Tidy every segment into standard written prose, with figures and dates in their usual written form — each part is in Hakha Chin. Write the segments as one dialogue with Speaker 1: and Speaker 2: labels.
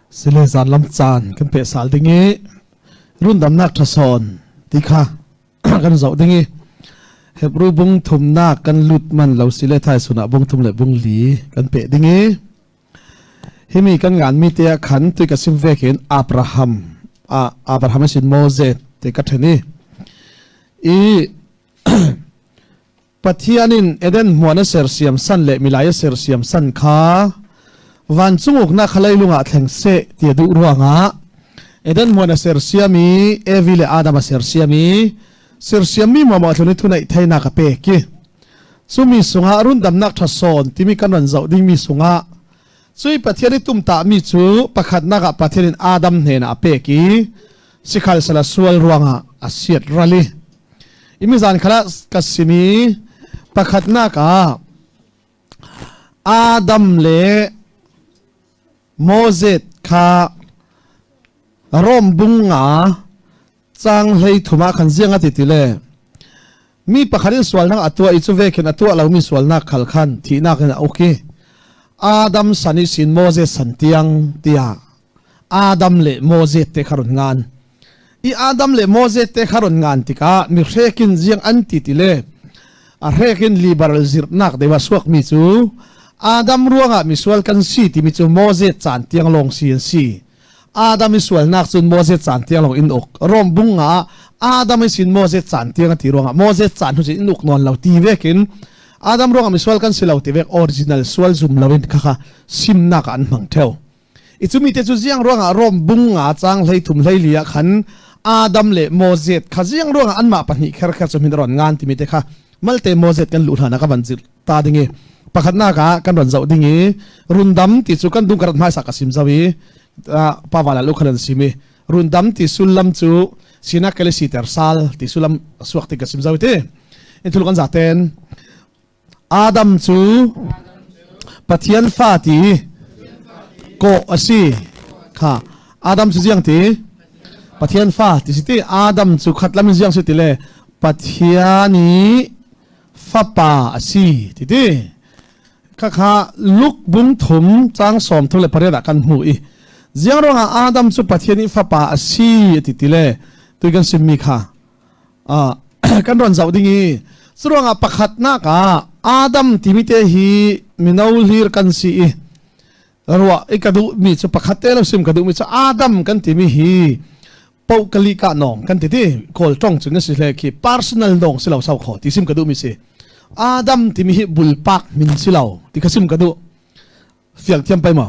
Speaker 1: Sile zanlam caan kan peh sal ding i rundamnak ṭhasawn ti kha kan zoh ding i Hebrew bung thumnak kan lut man lo sile thaisun ah bung thum le bung li kan peh ding i himi kan ngan mi te ah khan tui ka sim vek in Abraham a Abraham sin Moses te ka then i i Pathian in Eden hmuan a sersiam san le milai a sersiam san kha vancung uknak kha leilung ah thleng seh ti a duh ruangah Eden hmuan a sersiam i Evi le Adam a sersiam i sersiammi muamah thlun i thuneih theinak a pek i cumi sungah rundamnak ṭha sawn timi kan ron zoh dingmi sungah cui Pathian i tumtahmi cu pakhatnak ah Pathian in Adam hnenah a pek i sikhal sala sual ruangah a siat ral i imi zan khala ka simi pakhatnak ah Adam le Moses kha Rom bung nga cang hlei thum ah khan ziang a ti ti le mi pakhat in sualnak a tuah i cu ve khin a tuah lomi sualnak khal khan thihnak in a uk i Adam san i sin Moses san tiang tiah Adam le Moses te kha ron ngan. I Adam le Moses te kha ron ngan tikah mi hrekin ziang an ti ti le a hrekin liberal zirhnak dewa suak mi cu Adam ruangah misual kan si timi cu Moses caan tiang lawng si an si. Adam i sualnak cun Moses caan tiang lawng in uk. Rom bung ah Adam i sin Moses caan tiang a ti ruangah Moses caan hu in uk nawn lo ti vekin Adam ruangah misual kan si lo ti vek original sual zum loin kha kha simnak ah an hmang theo. I cumi te cu ziang ruangah Rom bung nga cang hlei thum hlei li ah khan Adam le Moses kha ziang ruangah anmah pahnih kher kher cu min ron ngan timi te kha malte Moses kan luh hlan ah ka van zir ta ding i pakhatnak ah kan ron zoh ding i rundam ti cu kan dung karat hmaisa ka sim zo i pa vala lu khan an sim i rundam ti sullam cu sinak kele siter sal ti sullam suak ti ka sim zo ti in thul kan zaten Adam cu Pathian fa ti kawh a si kha Adam cu ziang ti Pathian fa ti si ti Adam cu khat lam in ziang si ti le Pathian i fapa a si ti ti khakha Luke bung thum cang sawm thum le pariat ah kan hmu i ziang ruangah Adam cu Pathian i fapa a si ti ti le tui kan simmi kha kan ron zoh ding i curuangah pakhatnak ah Adam timi te hi mino hlir kan si i ruah i ka duh mi cu pakhat te lo sim ka duh mi cu Adam kan timi hi pokali ka nong kan ti ti kawl tong chung si hle khi personal nong si lo sau kho ti sim ka duh mi si Adam timi hi bulpak min si lo ti ka sim ka duh fiang thiam pai ma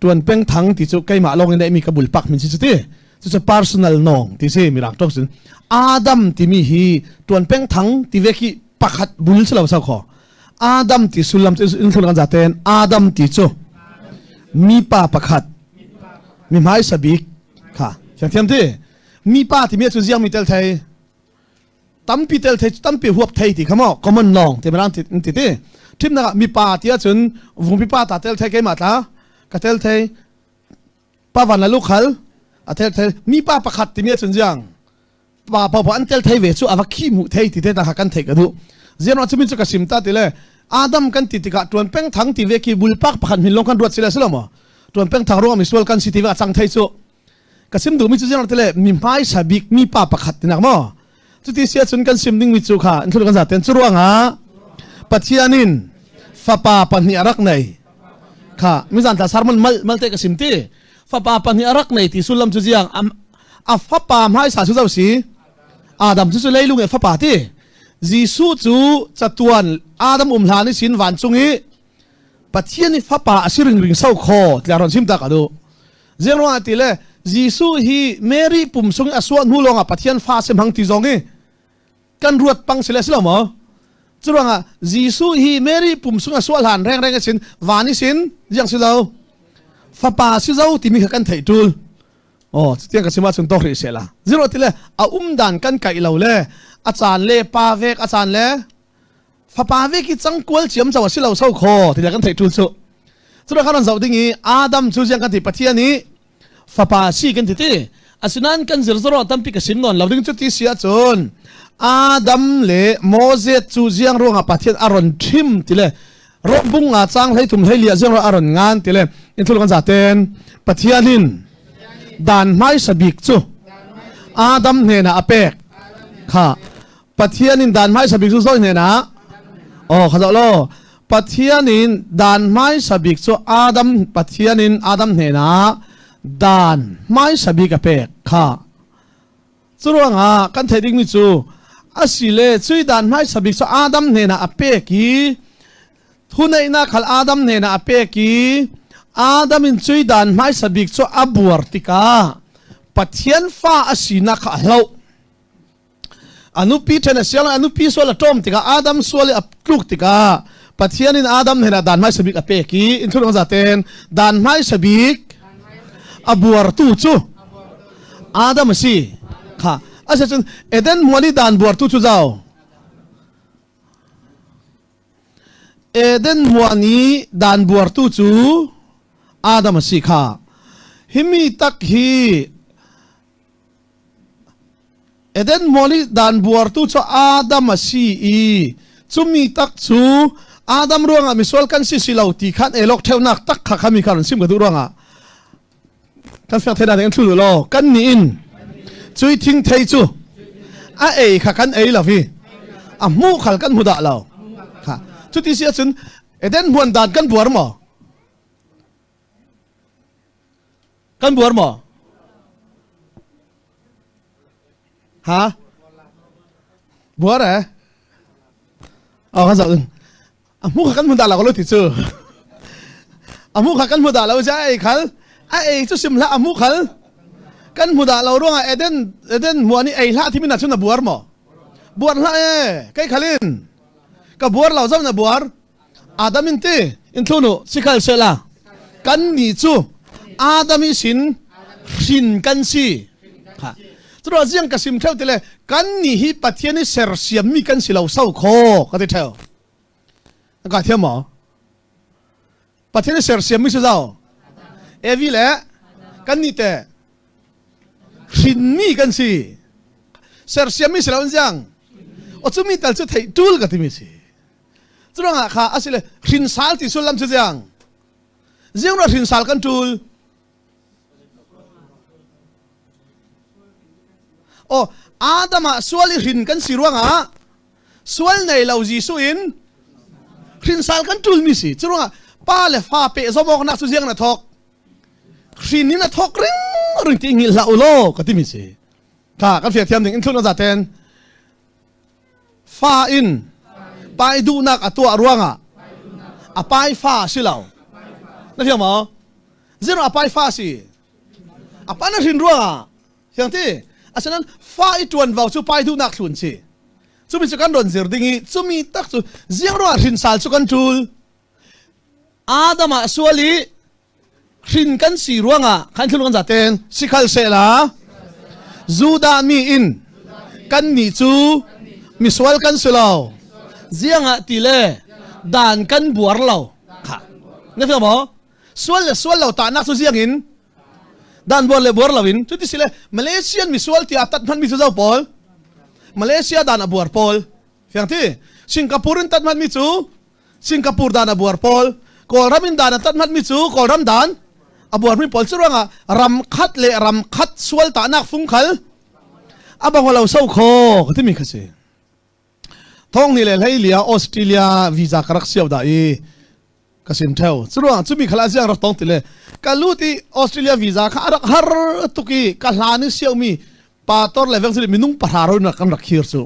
Speaker 1: tuan peng thang ti cu keimah lawng in mi ka bulpak min si cu ti cu personal nong ti si mirang tok sin Adam timi hi tuan peng thang ti ve khi pakhat bul si lo sau kho Adam ti sullam cu in thul kan zaten Adam ti cu mi pa pakhat mi hmai sabik kha fiang thiam ti mi pa timi cu ziang mi tel thei Tampi tel thei tampi huap thei ti kha maw common lawng ti mirang ti ti ti thimnak ah mipa ti ahcun vungpi pa ta tel thei keimah tla ka tel thei pa van la lukhal a tel thei mipa pakhat timi ahcun ziang pa pa pa an tel thei ve cu ava khi mu thei ti te ta kha kan thei ka duh zian chu min chu ka sim ta ti le Adam kan ti tikah tuan peng thang ti ve ki bulpak pakhat min long kan ruat sile silo maw tuan peng thang ruang mi sual kan si ti ve a chang thei chu Ka sim duhmi cu ziang tile mi hmaisa bik mi pa pakhat tinak maw? Cuti si ahcun kan sim dingmi cu kha in kan zaten cu ruangah Pathian in fapa pahnih a rak nei. Kha mizan tla sermon mal malte ka sim ti. Fapa pahnih a rak nei ti sullam cu ziang a fapa hmaisa cu zo si Adam cu cu leilung e fapa ti. Jesuh cu catuan Adam um hlan i sin vancung i Pathian i fapa a si ringring so kho tiah ron sim ta ka duh. Ziang ruangah ti le Jesuh hi Mary pum sung a suah hnu lawngah Pathian fa si hmang ti zong hi kan ruat pang si le si lo maw? Cu ruangah Jesuh hi Mary pum sung a suah hlan rengreng a sin van i sin ziang si lo fapa si zo timi kha kan theih tul. Oh, tiang ka sima chung to ri se la. Zero ti le a um dan kan kai lo le a caan le pa vek a caan le fapa ve ki cang kual chiam chaw si lo so kho ti kan theih tul chu cu kan ron zoh ding i Adam cu ziang kan ti Pathian i fapa si kan ti ti asinain kan zir zoro tampi ka sim non lo ding cu ti si ahcun Adam le Moses cu ziang ruangah Pathian a ron thim ti le ro bung nga chang hlei thum hlei lia ziang ro a ron ngan ti le In thul kan zaten Pathian in dan hmaisa bik cu Adam hnenah a pek kha. Pathian in dan hmaisa bik cu zoi hnenah oh kha zoh law Pathian in dan hmaisa bik cu Adam Pathian in Adam hnenah dan hmaisa bik a pek kha. Curuangah kan theih dingmi cu asile cui dan hmaisa bik cu Adam hnenah a pek i thuneihnak khal Adam hnenah a pek i Adam in cui dan hmaisa bik cu a buar tikah Pathian fa a sinak kha a hloh. A nupi ṭhen a siang a nupi sual a ṭawm tikah Adam sual i a tluk tikah Pathian in Adam hnenah dan hmaisa bik a pek i in thulung zaten dan hmaisa bik a buartu cu Adam a si kha. Asicun Eden hmual i dan buartu cu zau Eden hmuan i dan buartu cu Adam a si kha. Himi tak hi Eden hmual i dan buartu cu Adam a si i cumi tak cu Adam ruangah misual kan si si lo ti khan elok theunak tak kha khami kha ron sim ka duh ruangah kan fiang thei na kan thlu law kan nih in cui thing thei cu a ei kha kan ei lo hi a hmu khal kan hmu dah lo kha. Cuti si ahcun Eden hmuan dan kan buar maw? Kan buar maw? Ha? Buar eh? Oh, kan zoh a hmu kha kan hmu dah lo lo ti cu. A hmu kha kan hmu dah lo ja ei khal a ei cu sim hlah a hmu khal kan hmu dah lo ruangah Eden Eden hmuan i ei hlah timi na cun na buar maw? Buar hlah e kei khalin ka buar lo zau na buar Adam in ti in thlunu sikhal sela kan ni cu Adam i sin hrin kan si ha. Curo ziang ka sim theu tile kan ni hi Pathian i sersiam mi kan si lo sau kho ka ti theu ka thiam maw? Pathian i sersiam mi si zau Evi le kan ni te hrin mi kan si sersiam mi si lo in ziang o chu mi tal chu thei tul ka ti mi si. Curuangah kha asile hrinsal ti sullam cu ziang ziang ra hrinsal kan tul oh Adam ah sual i hrin kan si ruangah sual nei lo Jesuh in hrinsal kan tul mi si. Curuangah pa le fa pe zomok nak cu ziang na thok hrin in a thok ring ring ti ngil hlah ulaw ka ti mi si kha. Kan fiang thiam ding in thlun za ten fa in pai duhnak a tuah ruangah a pai fa si lo na fiang maw? Zero a pai fa si a pa na hrin ruangah fiang ti. Asinain fa i tuan vau cu pai duhnak thlun si cumi cu kan ron zir ding i cumi tak cu ziang ruangah hrin sal cu kan tul Adam ah sual i hrin kan si ruangah khan thlun kan zaten sikhal sehla Judah mi in kan nih cu misual kan si lo ziangah ti le dan kan buar lo kha na fiang maw? Sual le sual lo tahnak cu ziang in dan buar le buar lo in cuti si le Malaysian misual tiah tat hman mi cu zo pawl Malaysia dan a buar pawl fiang ti. Singapore in tat hman mi cu Singapore dan a buar pawl. Kawlram in dan a tat hman mi cu Kawlram dan a buar mi pawl. Cu ruangah ram khat le ram khat sual tahnak fung khal a bang lo so kho ka timi kha si. Thong ni le hlei lia Australia visa ka rak siau da i ka sim theo. Cu ruang cumi khala ziang rak tong ti le ka lut i Australia visa kha a rak har tuk i ka hlan i siau mi pator le veng minung pahra ro na kan rak khir cu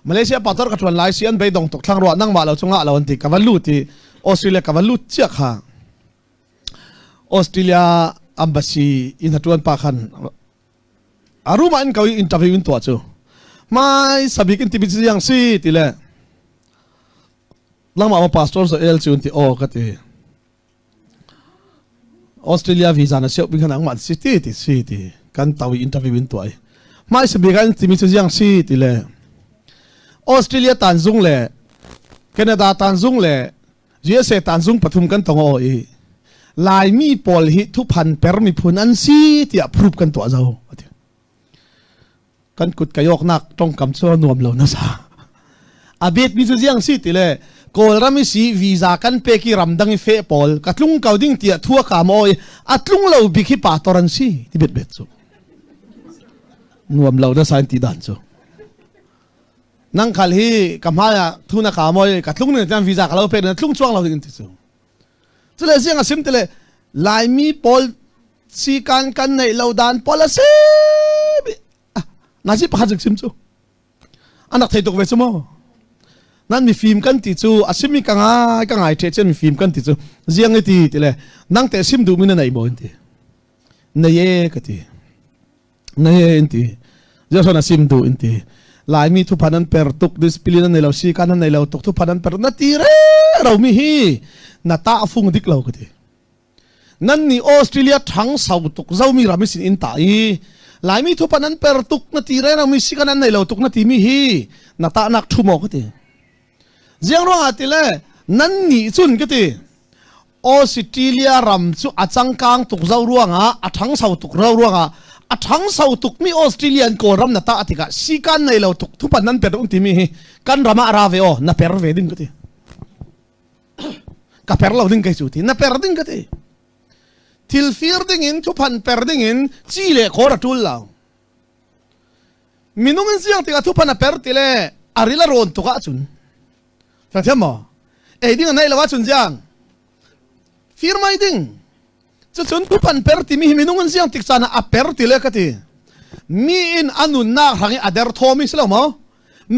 Speaker 1: Malaysia pator ka tuan lai si an beidong tuk thlang ruah nang ma lo chunga lo an ti ka va lut i Australia ka va lut chia kha Australia embassy in hatuan pa khan aruma in ko interview in tua cu mai sabik in tibi yang si ti le langma ma pastor so el chu ti o ka ti Australia visa na siau ping khan angman si ti ti si ti kan tawi interview in tuai mai sabik an timi chu yang si ti le Australia tan zung le Canada tan zung le USA tan zung pathum kan tong o i Laimi pawl hi thuphan per miphun an si tiah proof kan tuah zo kan kut kayok nak tongkam chu nuam lo na sa a bet mi chu ziang si ti le. Kawlram i si visa kan pek i ramdang i feh pawl ka tlung ko ding tiah thua ka maw i a tlung lo bik hi pa tor an si ti bet bet cu nuam lo na sain ti dan cu nang khal hi ka hmai ah thu na ka maw i ka tlung ning tiang visa ka lo pek na tlung chuang lo ding ti cu cule siang a sim tile Laimi pawl sikan kan neih lo dan pawl a si na si pakhat zik sim cu an rak thei tuk ve cu mu nan mifim kan ti cu a simi ka ngai ka ngai ṭhe chen mifim kan ti cu ziang i ti ti le nang te sim duhmi na nei maw in ti nei e ka ti nei e in ti ziang a sim duh in ti laimi thuphan an per tuk discipline an nei lo si kan an nei lo tuk thuphan an per na ti re ro mi hi na ta fung dik lo ka ti Nan nih Australia ṭhang sau tuk zomi ram sin in ta i Laimi thupa nan per tuk na ti reng mi si kan an nei lo tuk na ti mi hi na ta nak thu maw ka ti. Ziang ruangah ti le nan nih cun ka ti Australia ram cu a cangkang tuk zo ruangah a ṭhang sau tuk ro ruangah a ṭhang sau tuk mi Australian Kawlram na ta tikah sikan nei lo tuk thupan nan per um ti mi hi kan ram ah ra ve o na per ve ding ka ti. Ka per lo ding kei cu ti na per ding ka ti thil fir ding in thuphan per ding in ci le khor a tul lo minung in siang tikah thuphan a per ti le a ril a rawn tuk ahcun fa thiam maw ei ding a nei lo ahcun jiang fir mai ding cucun thuphan per timi hi minung in siang tik caan ah a per ti le ka ti mi in a nunnak hrang i a der thomi si lo maw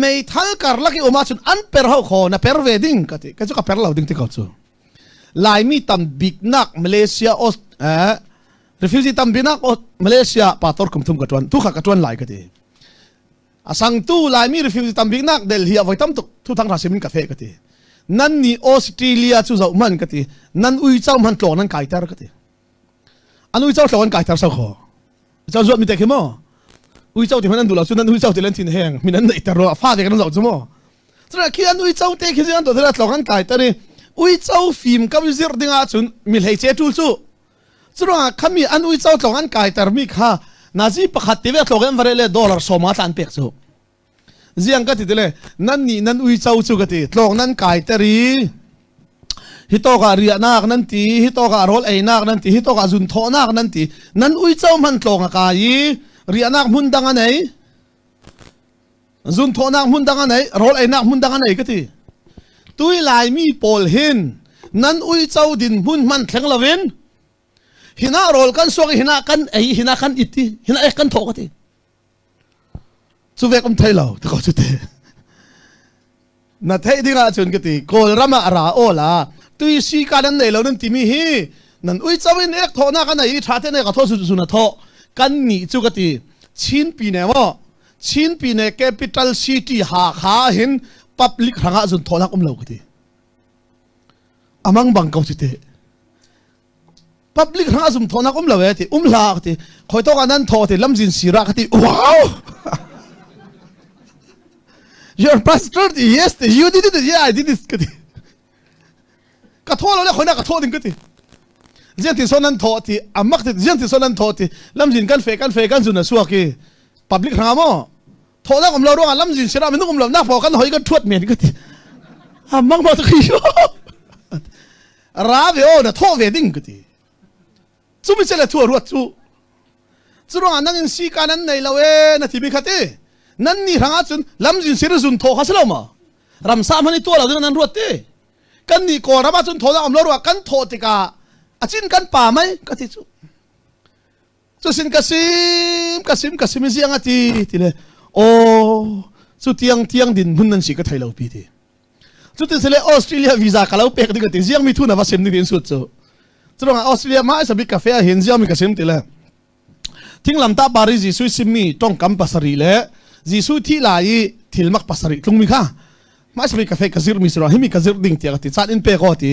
Speaker 1: meithal karlak i um ahcun an per ho kho na per ve ding ka ti ka cu ka per lo ding ti ko cu Laimi tam biknak Malaysia eh, refugee tam biknak Malaysia pastor kum thum ka tuan tu kha ka tuan lai ka ti asangtu Laimi refugee tam biknak Delhi a voi tam tuk thu thang ra simin ka fe ka ti nan ni Australia cu zoh man ka ti nan ui chau man tlong nan kai ter ka ti An uico tlawng an kai ter sau kho. Uico zuat mi te khi mo. Uico ti hman an duh lo cu nan uico ti len thin heng min an neih ter ro fa te kan zoh cu mo. Cuna khi an uico te khi an to thila tlawng an kai ter i uico fim kam zir ding ah cun mi hlei che tul cu. Curuangah khami an uico tlawng an kai ter mi kha nazi pakhat te ve tlawng an vare le dollar sawma tlan pek cu. Ziang ka ti tile nan nih nan uico cu ka ti tlawng nan kai ter i hi tawk ah riahnak nan ti hi tawk ah rawl einak nan ti hi tawk ah zun thawhnak nan ti nan uico hman tlawng a kai i riahnak hmun dang a nei zun thawhnak hmun dang a nei rawl einak hmun dang a nei ka ti tui laimi pawl hin nan uico din hmun hman thleng lovin hina rawl kan suak i hina kan ei hina kan it i hina ek kan thawh ka ti Cu vek um thei lo ti ko cu te. Na theih ding ahcun ka ti Kawlram ah ra aw la tui si ka nan nei lo nan timi hi nan uico in ek thawhnak a nei i ṭha te ne ka thaw su su na thawh kan nih cu ka ti Chin pine maw Chin pine capital city Hakha hin public hrangah zun thawhnak um lo ka ti amang bang ko cu te Public hrang azum thawnak um lo e ti um hlah ka ti khoi tawk ah nan thaw ti lamzin sira ka ti wow your pastor ti yes ti you did it yeah I did it ka ti ka thaw lo le khoi na ka thaw ding ka ti zian ti so nan thaw ti amak ti zian ti so nan thaw ti lamzin kan fe kan fe kan zun a suak i public hrang mo thawnak um lo ruangah lamzin sira minung um lo nak paw kan hoi kan thuat men ka ti amang ma khi Ra ve aw na thawh ve ding ka ti. Cumi le thu a ruat cu. Curuangah nang in si ka nan nei lo e na ti mi kha ti. Nan ni hrang ahcun lamzin sir zun thaw kha si lo ma? Ramsa hman i tuah lo ding nan ruat ti. Kan ni Kawlram ahcun thaw dah um lo ruah kan thawh tikah a cin kan pa mai ka ti cu. Cusin ka sim ka sim ka sim ziang a ti ti le aw cu tiang tiang din hmun nan si ka thei lo pi ti. Cutin sile Australia visa ka lo pek ding ti ziang mi thu na va sim ding tin sut cu. Curuangah Australia ma sabik cafe ah hin ziang mi ka sim ti le thinglam ta pari Jesuh simmi tongkam pasarih le Jesuh thi lai i thilmak pasarih tlung mi kha ma sabik cafe ka zir mi siro himi ka zir ding tiah ka ti caan in pek aw ti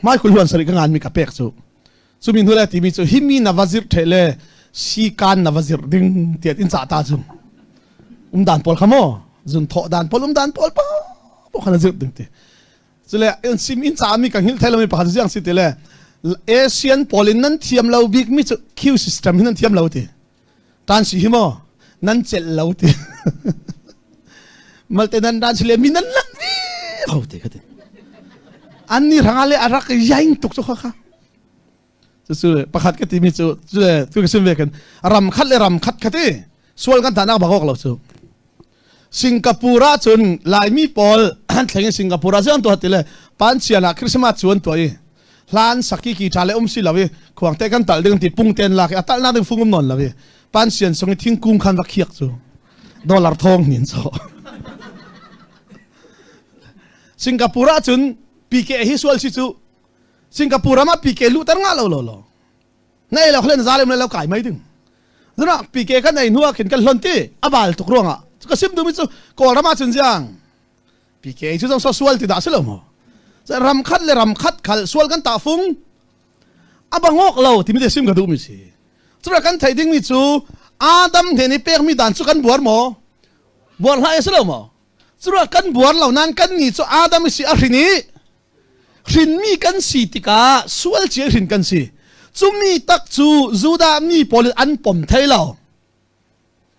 Speaker 1: hmai khul huan sarih ka ngan mi ka pek cu cu mi hnu le timi cu himi na va zir the le sikan na va zir ding tiah in ca ta cu um dan pawl kha mo zun thawh dan pawl um dan pawl pa po kha na zir ding ti cule in sim in ca mi ka hngil thai lo mi pakhat ziang si ti le Asian pawl in nan thiam lo bik mi cu Q system hi nan thiam lo ti tan si hi mo nan celh lo ti malte nan dan si le mi nan lan vi. ho te ka ti. An ni ranga le a rak yaing tuk cu kha kha. Cucu pakhat ka timi cu cu tu ka sim ve kan ram khat le ram khat khati sual kan tah nak bak awk lo cu. Singapore ah cun Laimi pawl an thleng i Singapore ah ziang tuah ti le panchian ah Christmas cu an tuah i hlan saki ki tha le um si lo i khuang te kan tal ding ti pung ten lak i a tal nak ding fung um non lo i pansian sung i thingkung khan va khiak cu dollar thong nin so Singapore ah cun PK hi sual si cu Singapore ram ah PK lu tar nga lo lo lo nei lo khlen zalem le lo kai mai ding zuna PK kan ei hnu ah khin kan hlon ti abal tuk ruangah ka sim du mi cu Kawlram ah cun ziang PK cu zong so sual ti dah si lo mo ram khat le ram khat khal sual kan ta fung abangok lo timi te sim ka duh mi si cura kan thei ding mi cu Adam he ni pek mi dan cu kan buar mo buar hlah si lo mo cura kan buar lo nan kan ni cu Adam si a hrin i hrinmi kan si tikah sual cia hrin kan si cumi tak cu Judah mi pawl an pom thei lo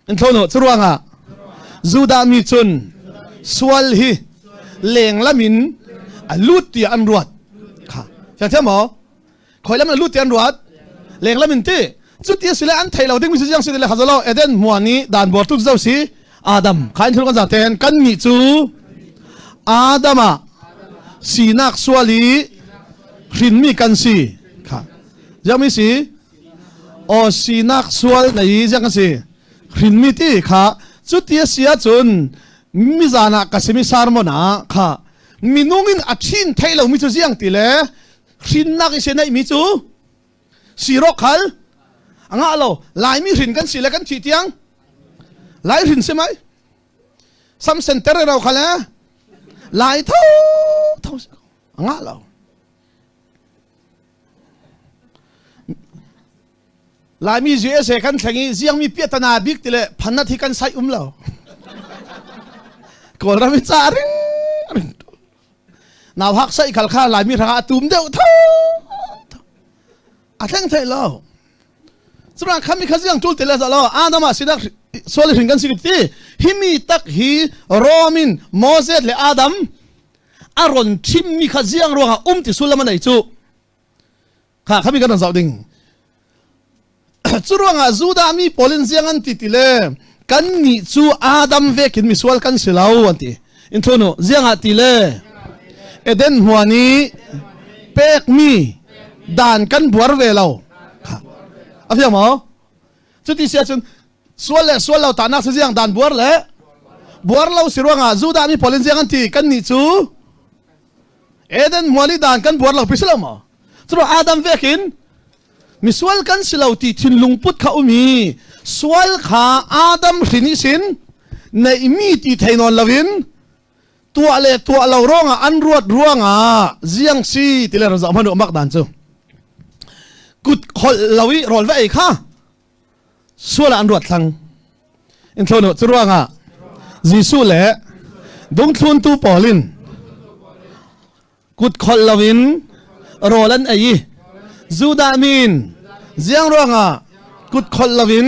Speaker 1: in thlo cu ruangah Judah mi cun sual hi leng lam in a lut tiah an ruat kha fiang thiam maw khoi lam in a lut tiah an ruat leng lam in ti cuti a si le an thei lo ding mi si ziang si le khazalo Eden hmuan i dan bor tu zo si Adam kha in thil kan zaten kan nih cu Adam ah sinak sual i hrinmi kan si kha ziang mi si aw sinak sual na i ziang kan si hrinmi ti kha cuti a si ahcun mizan ah ka simi sermon ah kha minung in a ṭhin thei lo mi cu ziang ti le hrinnak i se neih mi cu sirok khal a ngah lo laimi hrin kan si le kan thih tiang lai hrin si mai sam center ro khal eh lai tho tho a ngah lo Laimi USA kan thleng i ziangmi piatana bik ti le phanat hi kan sai um lo Kawlram i ca ring ring nau hak sai khal kha Laimi hrangah a tum deuh tho a thleng thei lo Cura khami kha ziang tul te le za lo Adam ah sinak sual hrin kan si ti himi tak hi Romin Moses le Adam a ron thimmi kha ziang ruangah um ti sullam a nei cu kha khami kan zoh ding cu ruangah Judah mi pawl in ziang an ti ti le kan nih cu Adam vekin misual kan si lo an ti in thunu ziang ah ti le Eden hmuan i pekmi dan kan buar ve lo kha a fiang maw cuti si ahcun sual le sual lo tahnak si ziang dan buar le buar lo si ruangah Judah mi pawl in ziang an ti kan nih cu Eden hmuan i dan kan buar lo pi si lo maw cu Adam vekin misual kan si lo ti thinlung put kha um i sual kha Adam hrin i sin neihmi ti thei nawn loin tuah le tuah lo ruangah an ruat ruangah ziang si ti le ran zoh hmanu mak dan cu kut kholh lo i rawl va ei kha sual ah an ruat thlang in thlo cu ruangah Jesuh le dungthluntu pawl in kut kholh loin rawl an ei i Judah min ziang ruangah kut kholh loin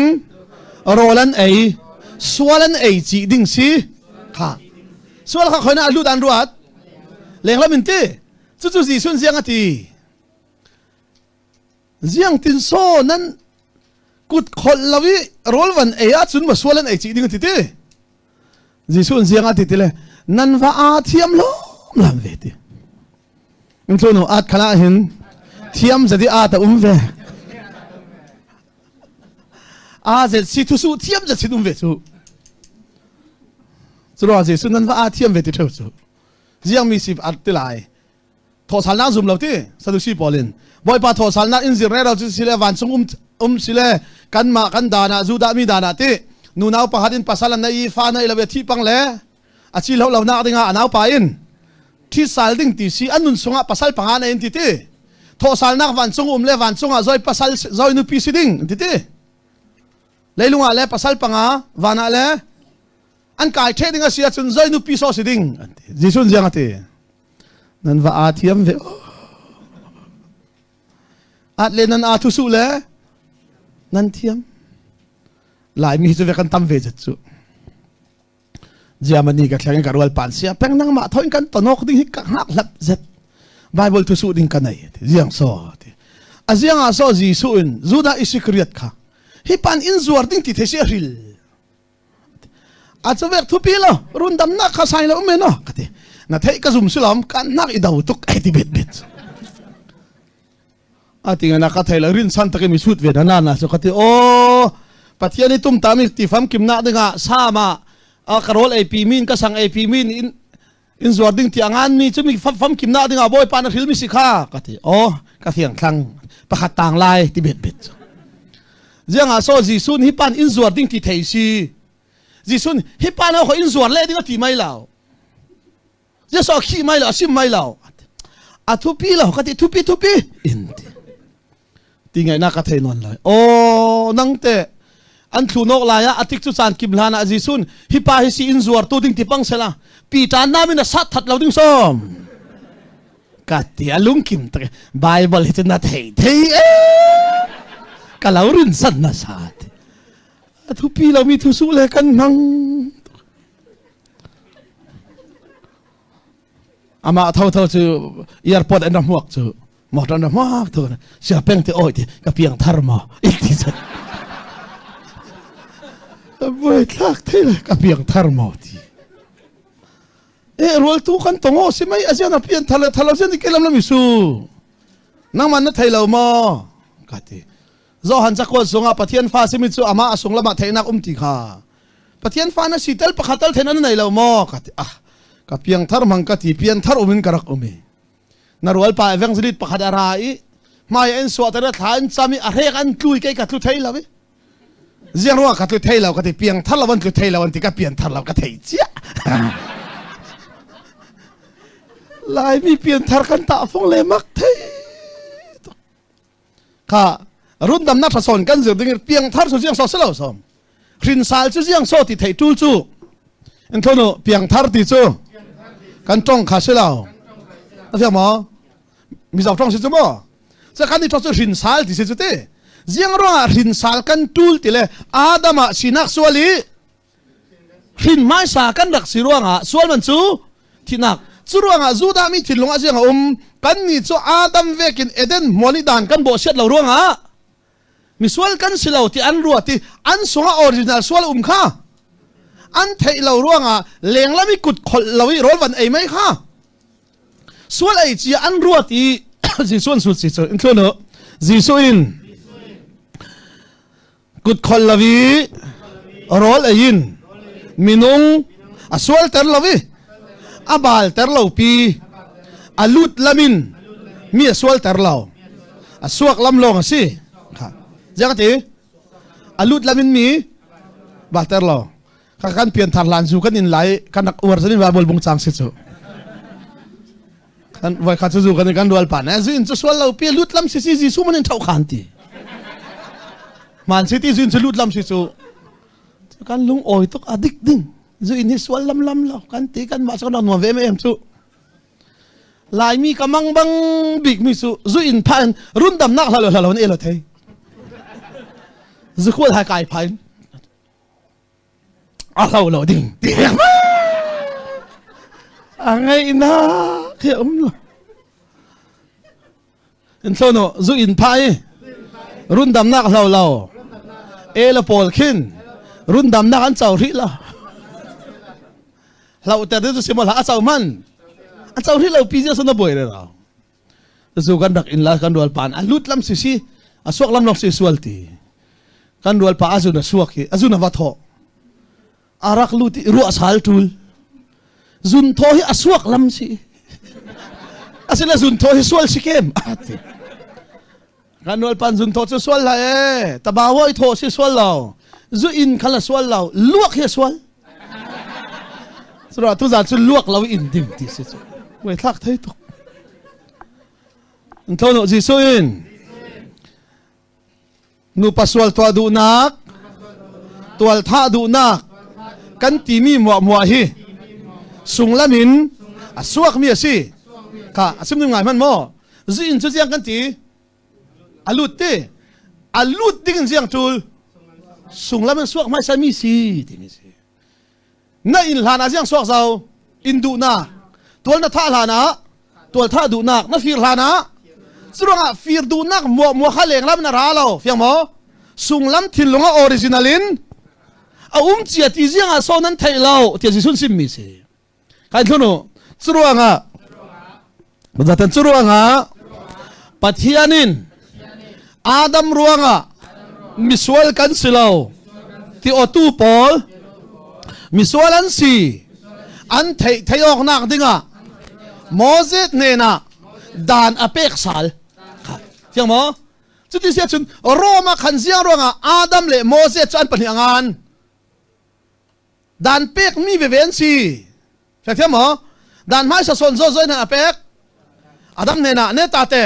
Speaker 1: rawl an ei sual an ei cih ding si kha sual kha khoina a lut an ruat lenglam in ti cucu Jesuh ziang a ti ziang tin so nan kut kholh lo i rawl van ei ahcun ma sual an ei cih ding a ti ti Jesuh ziang a ti ti le nan va aa thiam lawm lam ve ti in tlu at khala hin thiam zadi a ta um ve a zet si thu su thiam zet sin um ve cu cu Jesuh nan va aa thiam ve ti theu cu ziang mi si at ti lai thawhsalnak zum lo ti Sadusi pawl in Bawipa thawhsalnak in zir rero cu sile vancung um um sile kanmah kan dan ah Judah mi dan ah ti nunau pakhat in pasal an nei i fa nei lo thi pang le a chi lo lo nak dingah a naupa in thi sal ding ti si an nun sungah pasal panga nei in ti ti thawhsalnak vancung um le vancung ah zoi pasal zoi nupi si ding ti ti leilung ah le pasal panga van ah le an kai ṭheh ding a si ahcun zoi nupi so si ding an ti Jesuh ziang a ti nan va aa thiam ve at le nan aa thu su le nan thiam Laimi hi cu ve kan tam ve zat cu. Germany ka thleng ka rual pan sia peng nang mah thoin kan tonok ding hi ka hngak hlap zet Bible thu su ding ka nei ti ziang so ti a ziang ah so Jesuh in Judah Isikriat kha hi pan in zuar ding ti the si hril a chu vek thupi lo run dam nak kha sai lo me no ka ti na thei ka zum silam kan nak i do tuk ai ti bet bet A ti na ka thei lo rin san takin mi sut ve na na na so ka ti o Pathian i tum ta mi ti fam kim nak dingah sama a karol ei pi min ka sang ei pi min in in zuar ding ti angan mi chu mi fam fam kim nak dingah bawi pa na hril mi si kha ka ti o ka fiang thlang pakhat tang lai ti bet bet ziang ah so Jesuh hi pan in zuar ding ti thei si Jesuh hi pan ho in zuar le ding a ti mai lo Jesuh khi mai lo a sim mai lo a thupi lo ka ti thupi thupi in ti ti ngai na ka thei non lai o nang te an thlu nok lai ah atik chu chan kim hlan ah Jesuh hi pa hi si in zuar tu ding ti pang sela pi tan na min a sat that lo ding som ka ti alung kim tak Bible hi chu na thei thei e ka lo rin san na sa a thupi lo mi thu su le kan hmang Amah thotho cu airport an ra hmuak cu motor an ra hmuak tu sia peng te oi ti ka piang thar maw ti cun buai thlak thei le ka piang thar maw ti e rual tu kan tong o si mai azian a pian thar le thar lo sian ke lam lam isu nangman na thei lo maw ka ti Johan cakuat zongah Pathian fa simi cu amah a sung lamah theihnak um ti kha Pathian fa na si tel pakhat tal then an nei lo maw ka ti ah ka piangthar mang ka ti pianthar um in ka rak um i na rual pa evangelist pakhat a ra i hmai an suah ter thla an cham i a hrek an tlui kei ka tlu thei lo i ziang ruang ka tlu thei lo ka ti piangthar lo an tlu thei lo an ti ka pianthar lo ka thei cia Laimi pianthar kan tah fong le mak thei Kha rundamnak ṭha sawn kan zir ding piangthar cu ziang so si lo som hrinsal cu ziang so ti thei ṭul cu in thonu piangthar ti cu kan ṭong kha si lo a fiang maw mizo ṭong si cu maw ca kan i ṭong cu hrinsal ti si cu ti ziang ruangah hrinsal kan ṭul ti le Adam ah sinak sual i hrin hmaisa kan rak si ruangah sual man cu thihnak cu ruangah Judah mi thinlung ah ziang a um kan nih cu Adam vekin Eden hmual i dan kan bawh siat lo ruangah misual kan si lo ti an ruat i an sungah original sual um kha an theih lo ruangah lenglam i kut kholh lo i rawl van ei mai kha sual ei cia an ruat i Jesuh an sut si cu in thlun u Jesuh in Kut khol lo i rawl ei in minung a sualter lo i a balter lo pi a lut lam in mi a sualter lo a suak lam lawng a si kha ziang ti a lut lam in mi balter lo kha kan pianthar hlan zu kan in lai kan rak uar zanin Bible bung chang si cu Kan voi khat cu zu kan kan rual pa na zu in cu sual lo pi lut lam si si Jesuh man in thau khan ti. Man si ti zu in cu lut lam si cu kan lung awi tuk adik ding zu in hi sual lam lam lo kan ti kan mah cu nuam ve em cu Laimi ka mang bang bik mi cu zu in pha in rundam nak hla lo hla lo in elo thei zu khual hai kai pha in a hlo lo ding ti a ngaihnak hi a um lo in thlo zu in phai rundamnak hlo lo e la pawl khin rundamnak an co rih lo hlo ter tu si mo a co man a co rih lo pi zia sun a buai re ra zu kan rak in la kan rual pan a lut lam si si a suak lam lok si sual ti kan rual pa azun a suak hi azun a va tho a rak lut i ruah sal tul zun tho hi a suak lam si asila zun tho hi sual si kem ati kan rual pan zun tho cu sual la e tabawoi tho si sual lo zu in khala sual lo luak hi sual Sura tu zan cu luak lo in ding ti si cu. Wei thlak thei tuk. An tho Jesuh in nupa sual tuah duhnak tual thah duhnak kan timi muah muah hi sunglam in a suak mi a si kha a sim ngai hman maw zu in cu ziang kan ti a lut ti a lut ding in ziang tul sunglam in suak hmaisa mi si timi si. Na inn hlan ah ziang suak zau in duhnak tual na thah hlan ah tual thah duhnak na fir hlan ah curuangah fir duhnak muah muah kha leng lam na ra lo fiang maw sunglam thinlung ah original in a um cia ti ziang ah so nan theih lo tiah Jesuh sim mi si kai thlunu curuangah Zaten curuangah Pathian in Adam ruangah misual kan si lo ti otu pawl misual an si an theih theih awk nak dingah Moses hnenah dan a pek sal thiang maw cuti sia cun Rome ah khan ziang ruangah Adam le Moses cu an pahnih angan dan pek mi veve an si Fiang maw? Dan hmaisa sawn zo zoi hna a pek. Adam hnenah ne ta te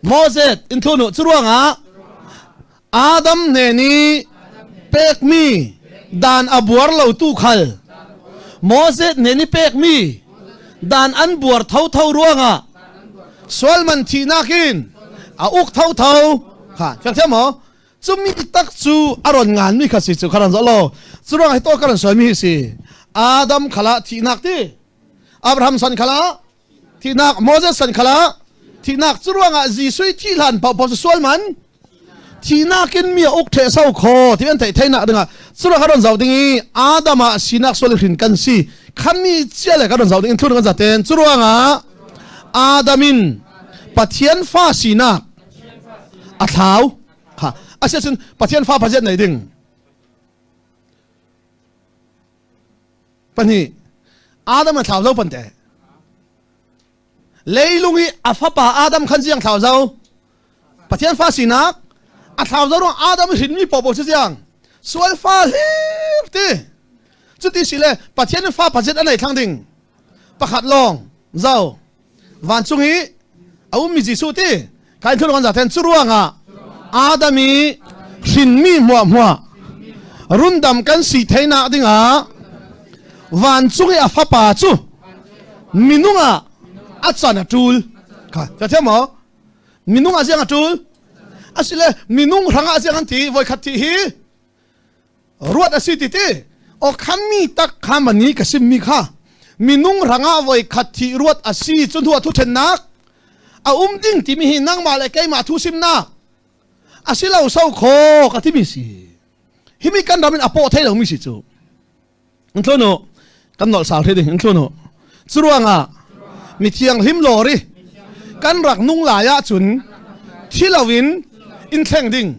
Speaker 1: Moses in thunu cu ruangah Adam hnen i pekmi dan a buar lo tu khal Moses hnen i pekmi dan an buar thotho ruangah sual man thihnak in a uk thotho kha fiang thiam maw Cumi tak cu a ron nganmi kha si cu kha ron zoh law cu ruangah hi to ka ron sawi hi si Adam khala thihnak ti Abraham san khala thihnak Moses san khala thihnak cu ruangah Jesuh thi hlan paoh paoh cu sual man thihnak in mi a uk the so kho ti an theih theihnak dingah cu ruangah ron zoh ding i Adam ah sinak sual hrin kan si khami chia le ka ron zoh ding in thlun kan zaten cu ruangah Adam in Pathian fa sinak a thlau kha asiahcun Pathian fa pazet nei ding pahnih Adam a thlau zo pante leilung i a fapa Adam khan ziang thlau zo Pathian fa sinak a thlau zo ruang Adam hrinmi popo cu ziang sual fa hlir ti cuti si le Pathian fa pazet a nei thlang ding pakhat lawng zo vancung i a ummi Jesuh ti kai thul kan zaten cu ruangah Adam i hrinmi hmuahhmuah rundam kan si theinak dingah vancung i a fapa cu minung ah a can a ṭul kha ka thiam maw minung ah ziang a ṭul asile minung hrangah ziang an ti voikhat thi hi Ruat a si ti ti aw khammi tak kha mani ka simmi kha minung rangah voi khat thi ruat a si cu hnu a thu thennak a um ding timi hi nangmah le keimah thu simnak a si lo so kho ka timi si himi kan ram in a pawh thei lomi si cu Nthlunu kan nolh sal hri ding nthlunu curuangah mithiang hlim lawri kan rak nung lai ahcun thi loin in thleng ding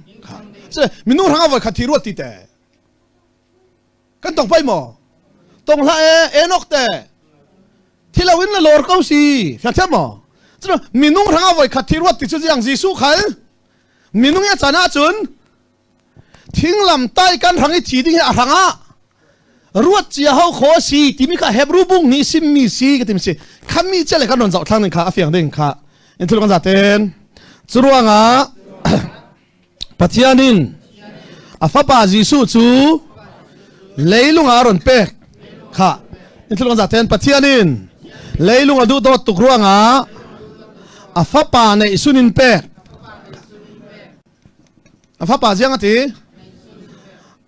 Speaker 1: minung hrang voi khat thi ruat ti te kan tong pai maw tong hlah e enok te thi loin na lor ko si fiang thiam maw cun minung hrang voi khat thi ruat ti cu jiang Jesuh khal minung ya chan ahcun Thinglam tai kan hrang i thi ding hi a hrang ah ruat cia ho kho a si timi kha Hebrew bung nih simmi si ka timi si khami che le kan ron zoh thlang ding kha a fiang ding kha in thil kan zaten cu ruangah Pathian in a fapa Jesuh cu leilung ah a ron pek kha in thil kan zaten Pathian in leilung a duh dawt tuk ruangah a fapa neih sun in pek A fapa ziang a ti?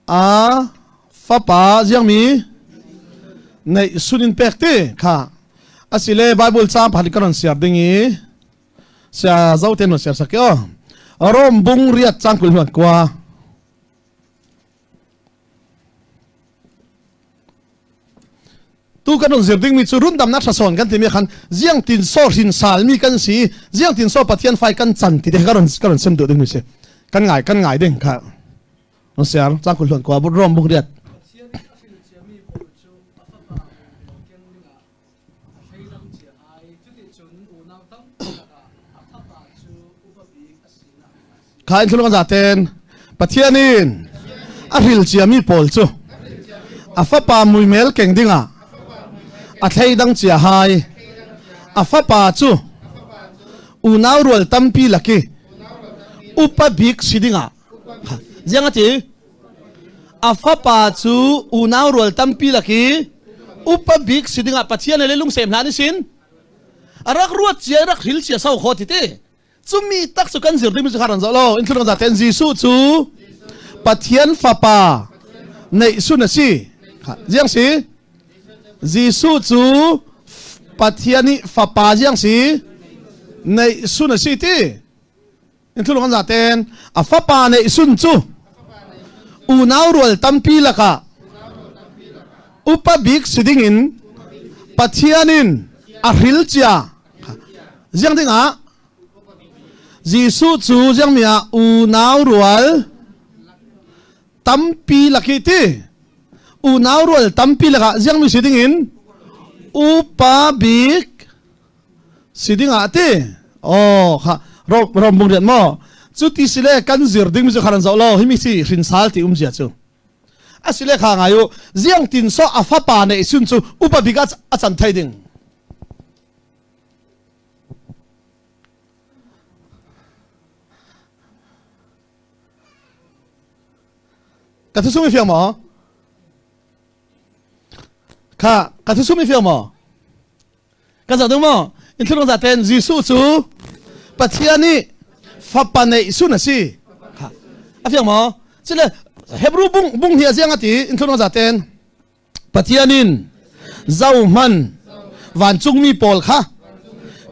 Speaker 1: A fapa ziang mi neih sun in pek ti kha asile Bible caang pakhat ka ron siar ding i sia zo ten ron siar sak o Rom bung riat cang kul hluan kwa Tu kan zir dingmi cu rundamnak ṭhasawn kan timi khan ziang tin so hrin salmi kan si ziang tin so Pathian fai kan can ti te ka ron ka ron sem duh dingmi si kan ngai kan ngai ding kha on siar cang kul hluan kwa but rom bung riat
Speaker 2: Pathian nih a hrilh ciami pawl cu a fapa mui keng dingah a thleidang cia ai. Cuticun unau tampi lakah a fapa cu upa bik a sinak dingah a si.
Speaker 1: Kha in thlulung zaten Pathian in a hril ciami pawl cu a fapa muimel keng dingah a thleidang cia hai a fapa cu unau rual tampi laki upa bik si dingah ziang a ti a fapa cu unau rual tampi laki upa bik si dingah Pathian le lungsem hlah ni sin a rak ruat cia rak hril cia sau kho ti ti Cumi tak cu kan zir dingmi cu kha ran zoh lo. In thlun zaten Jesuh cu Pathian Fapa neih sun a si. Ziang si? Jesuh cu Pathian nih fapa ziang si? Neih sun a si ti. In thulung an zaten a fapa neih sun cu unau rual tampi lakah upa bik si ding in Pathian in a hril cia. Ziang ding ah Jesuh cu ziang mi ah unau rual tampi laki ti unau rual tampi lakah ziang mi si ding in upa bik si ding ah ti oh kha rom rom bung rian mo cu ti si le kan zir ding mi cu kharan zo lo hi mi si hrinsal ti um zia cu asile kha ngai u ziang tin so a fapa nei sun cu upa bik a chan thai ding Ka thu sung i fiang maw? Kha ka thu sung i fiang maw? Kan zoh ding maw? In thilrung za ten Jesuh cu Pathian nih fapa neih sun a si. Kha a fiang maw? Cile Hebrew bung bung hi a ziang a ti in thilrung za ten Pathian in zohman vancungmi pawl kha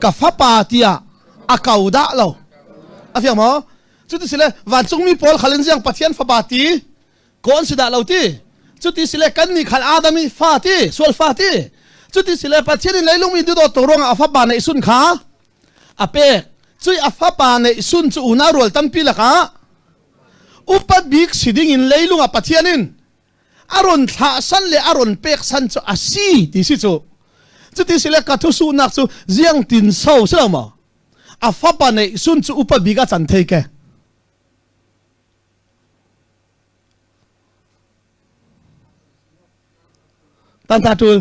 Speaker 1: ka fapa tiah a ko dah lo. A fiang maw? Cuti sile vancungmi pawl khal in ziang Pathian fapa ti ko an si dah lo ti. Cuti sile kan nih khal Adam i fa ti, sual fa ti. Cuti sile Pathian in leilung mi duhdawt to ruangah a fapa neih sun kha a pek. Cui a fapa neih sun cu unau rual tampi lakah upat bik si ding in leilung ah Pathian in a ron thlah san le a ron pek san cu a si ti si cu cuti si le ka thu suhnak cu ziang tin so si lo maw a fapa neih sun cu upa bik a can thei ke tan ta tul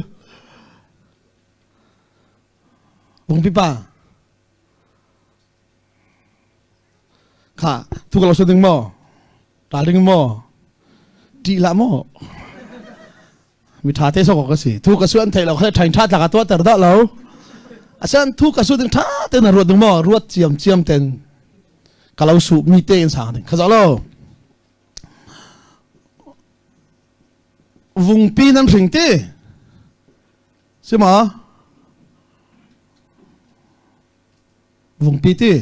Speaker 1: bungpi pa Kha thu ka lo ding maw? Ral ding maw? Ṭih lah maw? Mi ṭha te sok ka si. Thu ka su an thei lo kha ṭhain ṭha tlak a tuah ter dah lo. Asan thu ka su ding ṭha te na ruat ding maw? Ruat ciam ciam ten ka lo su mi te in sang ding. Kha lo. Vungpi nan hring ti. Si ma? Vungpi ti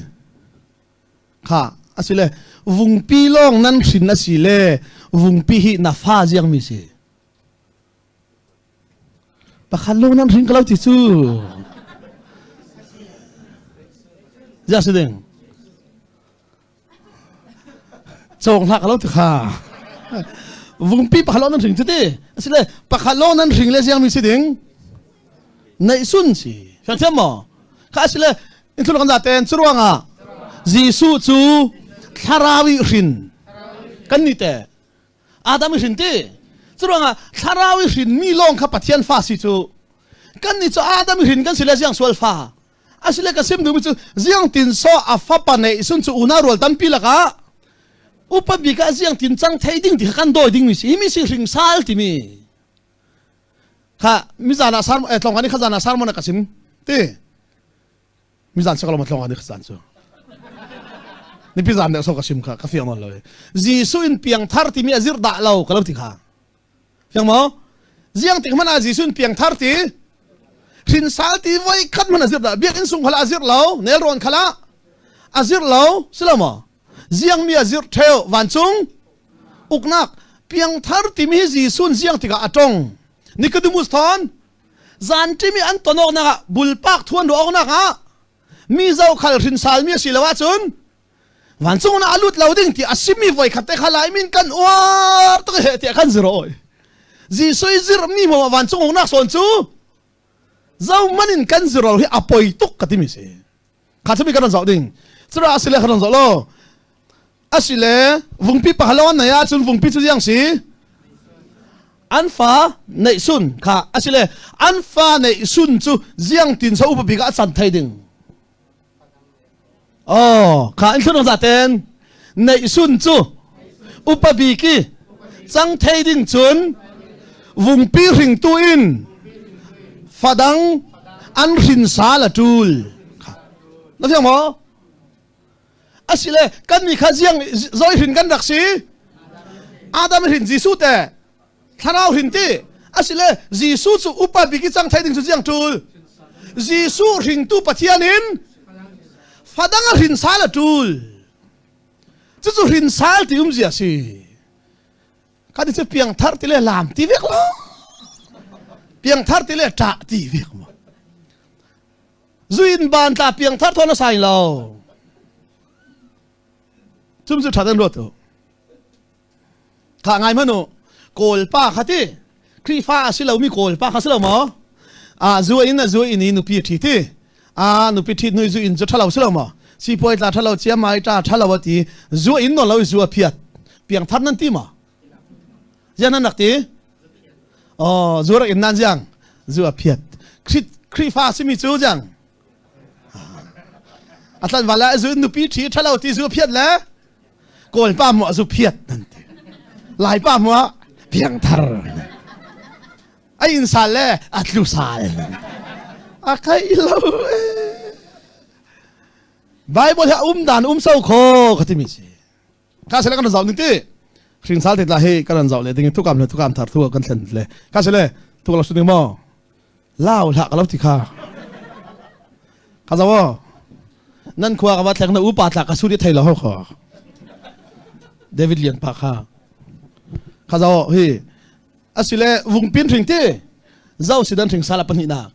Speaker 1: kha asile vungpi lawng nan hrin asi le vungpi hi na fa ziang mi si pakhat lawng nan hrin ka lo ti cu zia si ding cawng hlah ka lo ti kha vungpi pakhat lawng nan hring cu ti asile pakhat lawng nan hring le ziang mi si ding neih sun si fiang maw kha asile in thul kan za ten cu ruangah Jesuh cu thlarau i hrin kan ni te Adam i hrin ti cu ruangah thlarau i hrin mi lawng kha Pathian fa si cu kan ni cu Adam i hrin kan si le ziang sual fa asile ka sim duhmi cu ziang tin so a fapa neih sun cu unau rual tampi lakah upa bik ah ziang tin cang thei ding ti kha kan dawi ding mi si hi mi si hringsal timi kha mizan ah sar tlong ani khazan ah sarmon ka sim ti mizan sakalom tlong ani khazan cu ni pi zan ne so ka sim kha ka fiang non lo Jesuh in piang thar timi azir dah lo ka lo ti kha Fiang maw? Ziang tik hmanh ah Jesuh in piangthar ti hrinsal ti voi khat hmanh a zir dah biakinn sung khala a zir lo nelrawn khala a zir lo si lo maw ziang mi a zir theo vancung uknak piangthar timi hi Jesuh ziang tikah a tong Nicodemus thon zan timi an ton awk nak ah bulpak thuan ru awk nak ah mi zokhal hrinsal mi a si lo ahcun Vancung na a lut lo ding ti a simi voi khat te kha lai min kan uar tuk he tiah kan zir oi. Jesuh i zir mi mo vancung ung nak sawn cu zo man in kan zir hi a poi tuk ka timi si. Kha chumi kan zoh ding. Cura asile kan zoh lo. Asile vungpi pahalon na ya cun vungpi cu ziang si. An fa neih sun kha asile an fa neih sun cu ziang tin sa upa bik ah a can thei ding. Oh, kha in thlun zaten neih sun cu upa bik i cang thei ding cun vungpi hringtu in fadang an hrin sal a tul na fiang maw asile kan mi kha ziang zoi hrin kan rak si Adam hrin Jesuh te thlarau hrin ti. Asile Jesuh cu upa bik i cang thai ding cu ziang ṭul. Jesuh hringtu Pathian in fadang a hrin sal a ṭul. Cucu hrin sal ti um zia si. Kan cu piangthar ti le lam ti vek lo. Piangthar ti le ṭah ti vek mo. Zuin ban tla piangthar thon a sai lo. Cum cu ṭha den ruat u. Kha ngai manu Kawl pa kha ti Khrihfa a si lomi Kawl pa kha si lo maw? A zu in a zu in i nupi ṭhi ti. A nupi ṭhit hnu zu in cu ṭhalo si lo maw? Sipuai tla ṭhalo ciamai ṭa ṭhalo a ti. Zu in no lo i zu a phiat. Piangthar nan ti maw? Ziang nan rak ti? Oh, zu rak in nan ziang? Zu a phiat. Khrihfa simi cu ziang? A tlanval le zu nupi ṭhi ṭhalo ti zu phiat le Kawl pa muah zu phiat nan ti. Lai pa muah piangthar. A inn sal le a tlu sal. A kai lo. Bible hi um dan um so kho ka ti mi si. Ka sele kan zau ning ti. Hring sal te la hi kan zau le ding thukam le thukam thar thu kan thlen le. Ka sele tu lo su ding mo. Lau hlah ka lo ti kha. Ka zo nan khua ka va thleng na upa tla ka suri thei lo ho kho. David Lian pa kha. Kha zo hi asile vungpin hring ti zo sidan hring sala pahnih nak.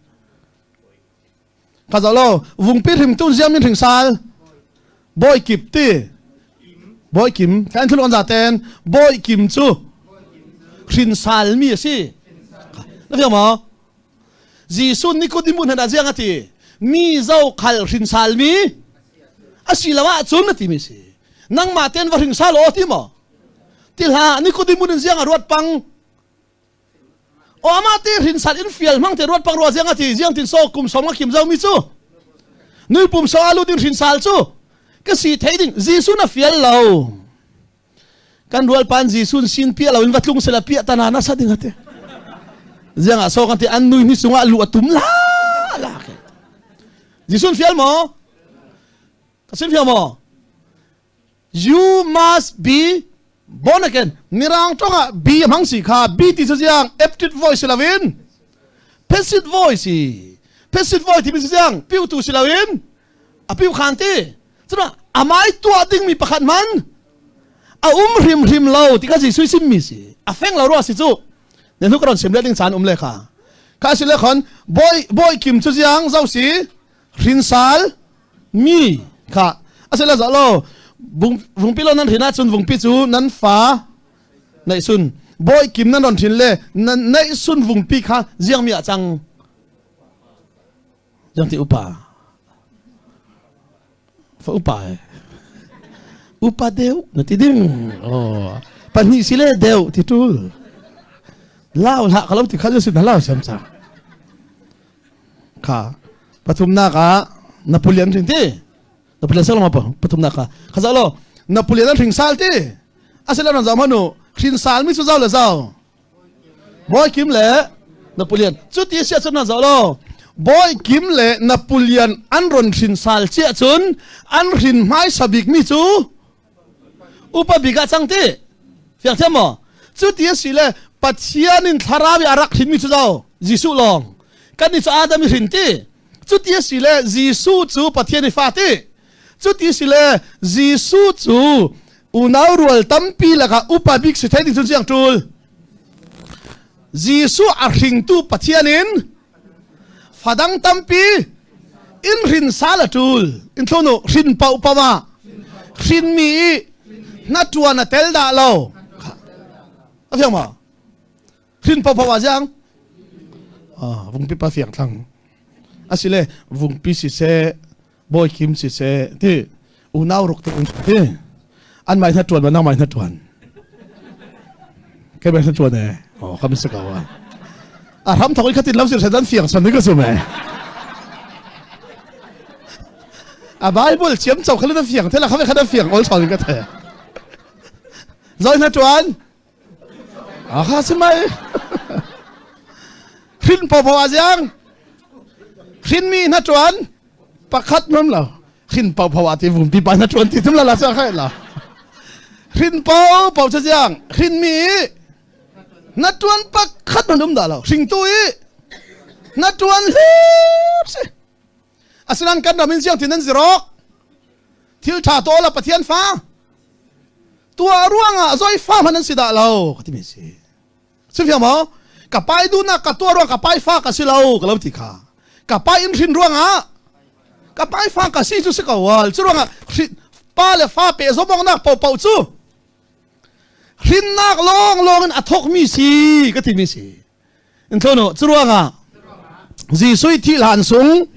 Speaker 1: Kha zo lo vungpi hrim tu ziam in hring sal bawi kip ti bawi kim kan thul on za ten bawi kim cu hrin sal mi a si na fiang maw Jesuh Nicodemus hna ziang a ti mi zo khal hrin sal mi asi lo ah cun a ti mi si nangmah ten va hring sal aw ti maw ti hlah Nicodemus in ziang a ruat pang O ama te hrin sat in fial hmang te ruat pang rua ziang ati ziang tin so kum som a kim zo mi cu nui pum so alu ding hrin sal cu ka si thei ding Jesu na fial lo kan rual pan Jesu sin pia lo in va tlung sela pia tana na sa ding ate ziang ah so kan ti an nui ni sungah lu atum la la ke Jesu fial mo ka sin fial mo You must be born again. Mirang tongah be hmang si kha be ti cu ziang active voice si loin passive voice si passive voice timi cu ziang piu tu si loin a piu khan ti cuna amai tuah dingmi pakhat man a um hrim hrim lo ti kha Jesuh simmi si a feng lo ruah si cu ne hnu ka ron sim le ding caan um le kha kha si le khon boy boy kim cu ziang zo si hrinsal mi kha asila za lo vungpi lo nan hrin ahcun vungpi cu nan fa neih sun bawi kim nan ron hrin le nan neih sun vungpi kha ziang mi ah cang ziang ti upa fa upa upa deuh na ti ding oh pahnih si le deuh ti tul lau hlah ka lo ti kha sin lau sam cha Kha pathumnak ah Napoleon hring ti Napoleon sal ma pathumnak kha kha zau lo Napoleon an hring sal ti asila ran zau manu hrin sal mi su zau le zau Bawi Kim le Napoleon cu ti sia cun zau lo Bawi Kim le Napoleon an ron hrin sal chia cun an hrin hmai sabik mi cu upa bik ah cang ti fiang thiam maw cu ti a si le Pathian in thlarau i a rak hrinmi cu zo Jesuh lawng kan nih cu Adam i hrin ti cu ti a si le Jesuh cu Pathian i fa ti cu ti si le Jesuh cu unau rual tampi lakah upa bik si thei ding cu ziang ṭul Jesuh a hringtu Pathian in fadang tampi in hrin sal a ṭul in thlunu hrin paoh paoh ah hrinmi i hnaṭuan a tel dah lo a fiang ma hrin paoh paoh ah ziang vungpi pa fiang thlang asile vungpi siseh bawi kim siseh ti unau ruk te ti an mai hnaṭuan ma nang mai hnaṭuan kai mai hnaṭuan e oh kam si ko a a ram thok i khatin lo sir dan fiang san ka zum e a bible chiam chau khalin a fiang thela khame khan a fiang ol chawin ka the zoi hnaṭuan a kha si mai hrin po po a ziang hrin mi hnaṭuan pakhat mam lo hrin pau pau ati vum pi pa na tuan ti tum la la sa khai la hrin pau pau cha jiang hrin mi. Na tuan pakhat man um dah lo. Hringtu i na tuan hlir si. Asinan kan ram in siang tin an zirok. Thil tha to la Pathian fa. Tua ruangah zoi fa man an si dah lo ka ti mi si. Si fiang maw? Ka pai duhnak ka tuah ruang ka pai fa ka si lo ka lo ti kha. Ka pai in hrin ruangah ka pai fa ka si cu si ko wal. Cu ruangah pa le fa pe zomongnak paohpaoh cu hrinnak lawng lawng in a thawkmi si ka timi si. In thlono cu ruangah Jesuh i thih hlan sung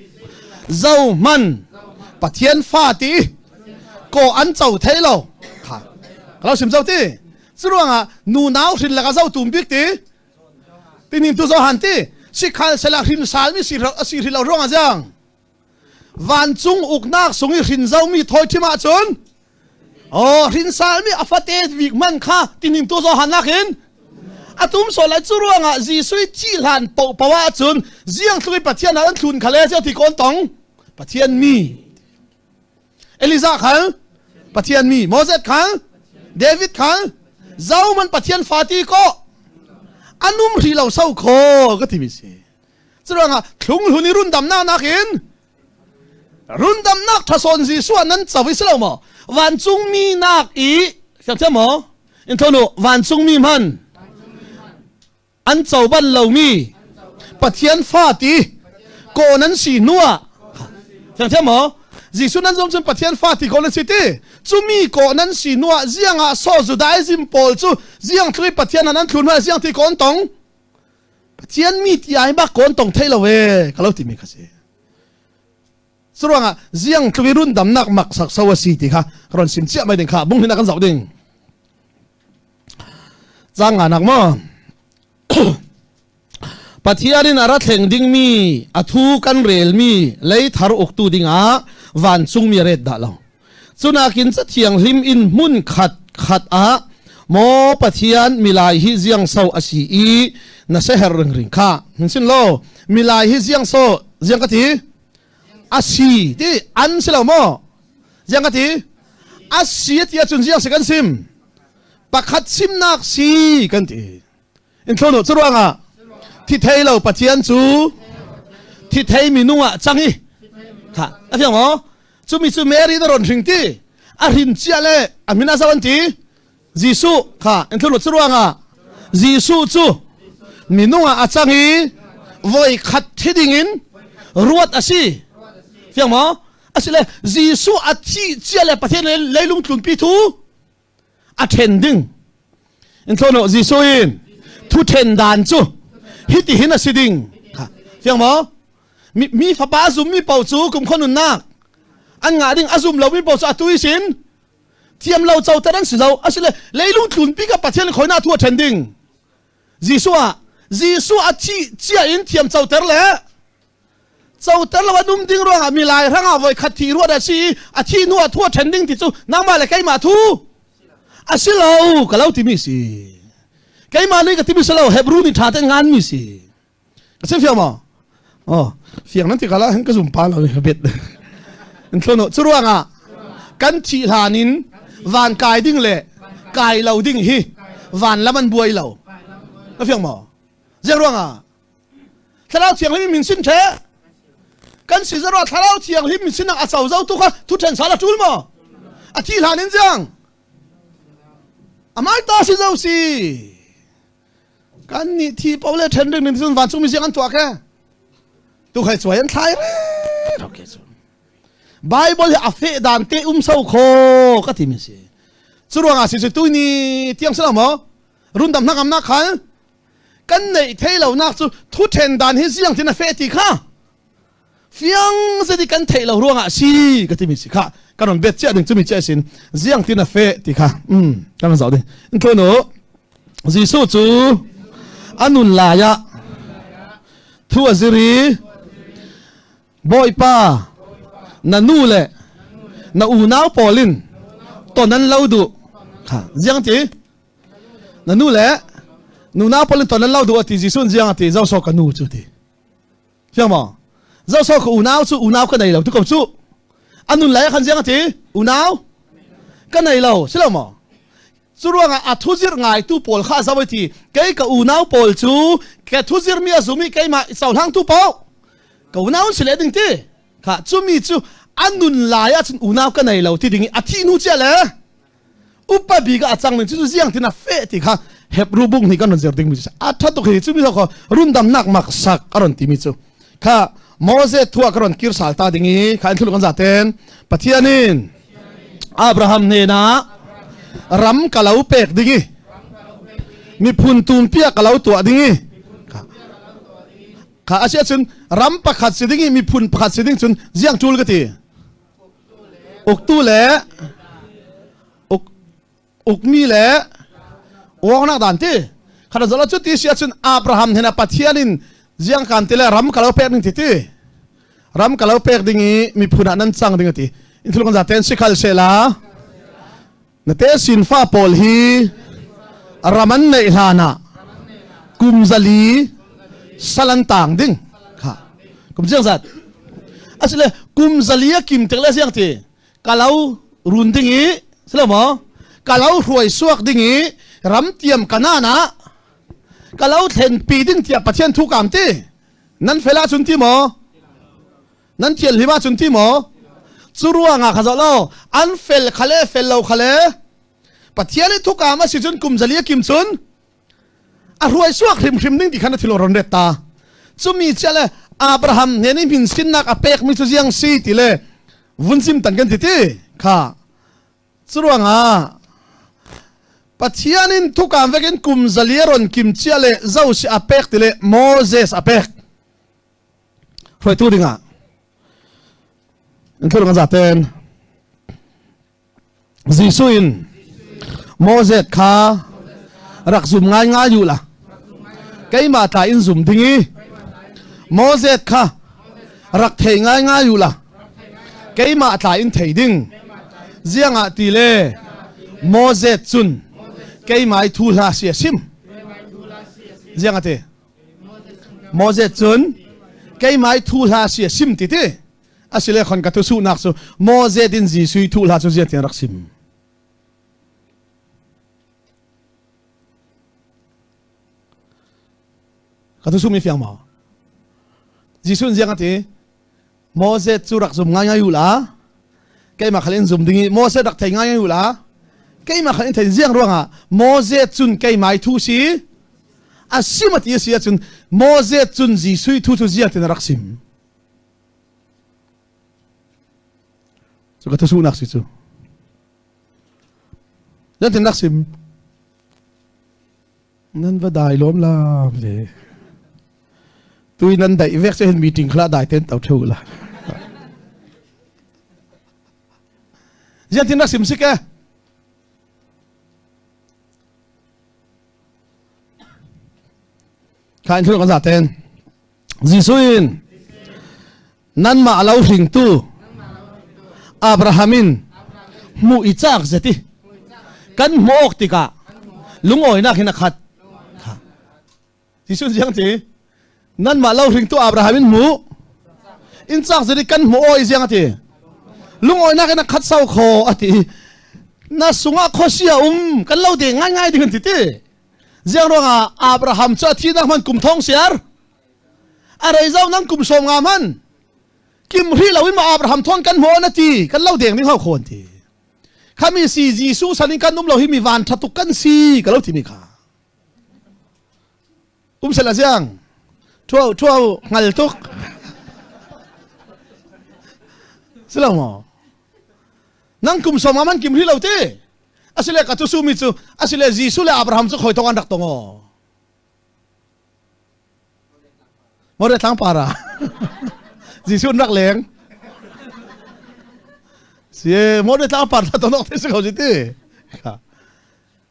Speaker 1: zo hman Pathian fa ti ko an co thei lo kha ka lo sim zo ti cu ruangah nu nau hrin laka zo tum bik ti tinin tu zo han ti sikhal sela hrin sal mi si si hri lo ruangah jang vancung uknak sung i hrin zo mi thoi thim ahcun Oh, hrinsal mi a fate bik man kha tining tu zo han nakin atum so lai chu ruangah Jesuh thi hlan po pawa cun ziang thlui Pathian an thlun khale zia ti kon tong Pathian mi Eliza khal Pathian mi Moses khal David khal zau man Pathian fati ko anum ri lo so kho ka ti mi si curuangah thlung hlun i rundam na nakin Rundamnak ṭhasawn Jesuh nan co i si lo maw? Vancungmi nak i siangthiam maw? In thonu vancungmi hman an co bal lomi Pathian fa ti ko nan si hnu ah siangthiam maw? Jesuh nan zum cun Pathian fa ti ko nan si ti cumi ko nan si hnu ah ziang ah so Judaism pawl cu ziang tlui Pathian an thlun hnu ziang ti ko an tong Pathian mi ti ai bak kon tong thei lo e ka lo timi kha si. Curuangah ziang tluwi run damnak mak sak so a si ti kha ron sim chiah mai ding kha bung hin kan zoh ding. Cang nga nak mo. Pathian in a ra thleng dingmi a thu kan relmi leithar uktu dingah vancungmi ret dah lo. Cunakin cathianghlim in hmun khat khat ah maw Pathian milai hi ziang so a si i na seher ringring kha hin sin lo milai hi ziang so ziang ka ti a si ti an si lo maw ziang ka ti a si ti ahcun ziang si kan sim pakhat simnak si kan ti in thlono cu ruangah thi thei lo Pathian cu thi thei minung ah cang i kha a fiang maw cumi cu Mary na ron hring ti a hrin cia le a min a zo an ti Jesuh kha in thlono cu ruangah Jesuh cu minung ah a cang i voi khat thi ding in ruat a si fiang maw asile Jesuh a thi cia le Pathian leilung tlunpi thu a ṭhen ding in thlono Jesuh in thu ṭhen dan cu hiti hin a si ding kha fiang maw mi, mi fapa zum mi paoh cu kum khua nunnak an ngah ding a zum lo mi paoh cu atu i sin thiam lo coter an si lo asile leilung tlunpi ka Pathian khoina thu a ṭhen ding Jesuh ah Jesuh a thi cia in thiam coter le coter lo an um ding ruangah milai hrangah voi khat thi ruat a si i a thi hnu ah thu a ṭhen ding ti cu nangmah le keimah thu a si lo ka lo timi si keimah nih ka timi si lo Hebrew nih ṭha tein ngan mi si ka sim fiang maw oh fiang nan ti kala hin ka zum pa lo ka bet in thlono cu ruangah kan thih hlan in van kai ding le kai lo ding hi van lam an buai lo ka fiang maw ziang ruangah Thlarau Thianghlim min sin the kan si zaro Thlarau Thianghlim min sin a co zo tu kha thu then sal a tul maw a thi hlan in jiang amai ta si zo si kan ni thi po le then ring ning cun vancung mi siang an tuah ke tu khai chuai an thlai re okay chu Bible hi a fe dan te um so kho ka ti mi si cu ruangah si tu ni tiang sala mo rundam na ngam na khal kan neih thei lonak cu thu then dan hi ziang tin a fe ti kha fiang zeti kan theih lo ruangah si ka timi si kha kan ron bet chia ding chumi chia sin ziang tin a fe ti kha um kan ron zoh ding in thlo no Jesuh cu anun lai ah thu a ziri Bawipa na nu le na unau pawl in ton an lo duh kha ziang ti Na nu le nunau pawl in ton an lo duh ati Jesuh ziang ati zo so ka nu cu ti. Fiang maw? Zo so ka unau cu unau ka nei lo tu ko cu. An nun lai khan ziang ati unau ka nei lo si lo maw? Curuangah a thuzir ngaitu pawl kha a zoh i ti kei ka unau pawl cu ka thuzir mi a zum i keimah i cohlangtu paoh ka unau an si le ding ti kha cumi cu a nun lai ahcun unau ka nei lo ti ding i a thih hnu cia le upa bik ah a cang ning cu ziang tin a feh ti kha Hebrew bung nih kan ron zir ding mi cu a tha tuk hi cu mi kha rundamnak maksak a ron ti mi cu kha Moses thua ka ron kir sal ta ding i kha in thulu kan zaten Pathian in Abraham hnenah ram ka lo pek ding i miphun tumpi ah ka lo tuah ding i kha a si ahcun ram pakhat si ding i miphun pakhat si ding cun ziang ṭul ka ti uktu le uk ukmi le uangnak dan ti kha zolo cu ti si ahcun Abraham hnenah Pathian in ziang kan ti le ram ka lo pek ding ti ti ram ka lo pek ding i miphun ah nan cang ding a ti in thil kan zaten sikhal sela Na te sinfa pawl hi ram an neih hlan ah kum 400 sal an tang ding kha kum ziang zat asile kum 400 a kim tek le siang ti kalau run ding i silo maw kalau hruai suak ding i ram tiam kanan ah kalau thlen pi ding tiah Pathian thu kam ti nan fel ahcun ti maw Nan thianhlim ahcun ti maw? Cu ruangah kha zoh lo, an fel kha le fel lo kha le Pathian i thukam a si cun kum 400 a kim cun a hruai suak hrimhrim ding ti khan a thil ron ret ta. Cumi chia le Abraham he nih min sinnak a pekmi cu ziang si ti le vun sim tan kan ti ti kha Curuangah Pathian in thukam vekin kum 400 a ron kim chia le zo si a pek ti le Moses a pek. Hruaitu dingah in thil kan zaten Jesuh in Moses kha rak zum ngai ngai u la keimah tla in zum ding i Moses kha rak thei ngai ngai u la keimah tla in thei ding ziangah ti le Moses cun keimah i thu hla si a sim ziangah ti Moses cun keimah i thu hlah si a sim ti ti asile khon ka thusuhnak cu Moses in Jesuh i thu hlah cu zian tiang rak sim ka thusuh mi fiang maw Jesuh in ziang a ti Moses cu rak zum ngaingai u la keimah khal in zum ding i Moses rak thei ngaingai u la keimah khal in thei ziang ruangah Moses cun keimah i thu si a sim a ti a si ahcun Moses cun Jesuh i thu cu ziang tin a rak sim cu ka thusuhnak si cu ziang tin rak sim Nan va dai lawm lam le. Tui nan daih vek che hin meeting khla dai ten tau theu la. Zian tin rak sim sik e. Kha in thil kan za ten. Jesuh in nanmah lo hringtu Abraham in hmuh i cak zeti kan hmuh awk tikah lungawinak hin a khat Jesuh ziang ti nanmah lo hringtu Abraham in hmuh in cak zeti kan hmuh awi ziang ati lungawinak in a khat sau kho ati na sungah khosia um kan lo de ngai ngai ding ti ti ziang ruangah Abraham cu a thi nak man kum thong siar A rei zau nang kum 50 man kim ri lo in ma Abraham thon kan hmo na ti kan lo deng ding hau khon ti khami si Jesuh san in kan um lo hi mi van thatuk kan si ka lo ti mi kha um sel aziang thuau thuau ngal tuk silo mo nang kum 50 man kim ri lo ti asile ka tu su mi chu asile Jesuh le Abraham chu khoi tong an rak tong o More tlangpar ah Jesuh rak leng. Si more tlangpar ta tonok te si ko si ti.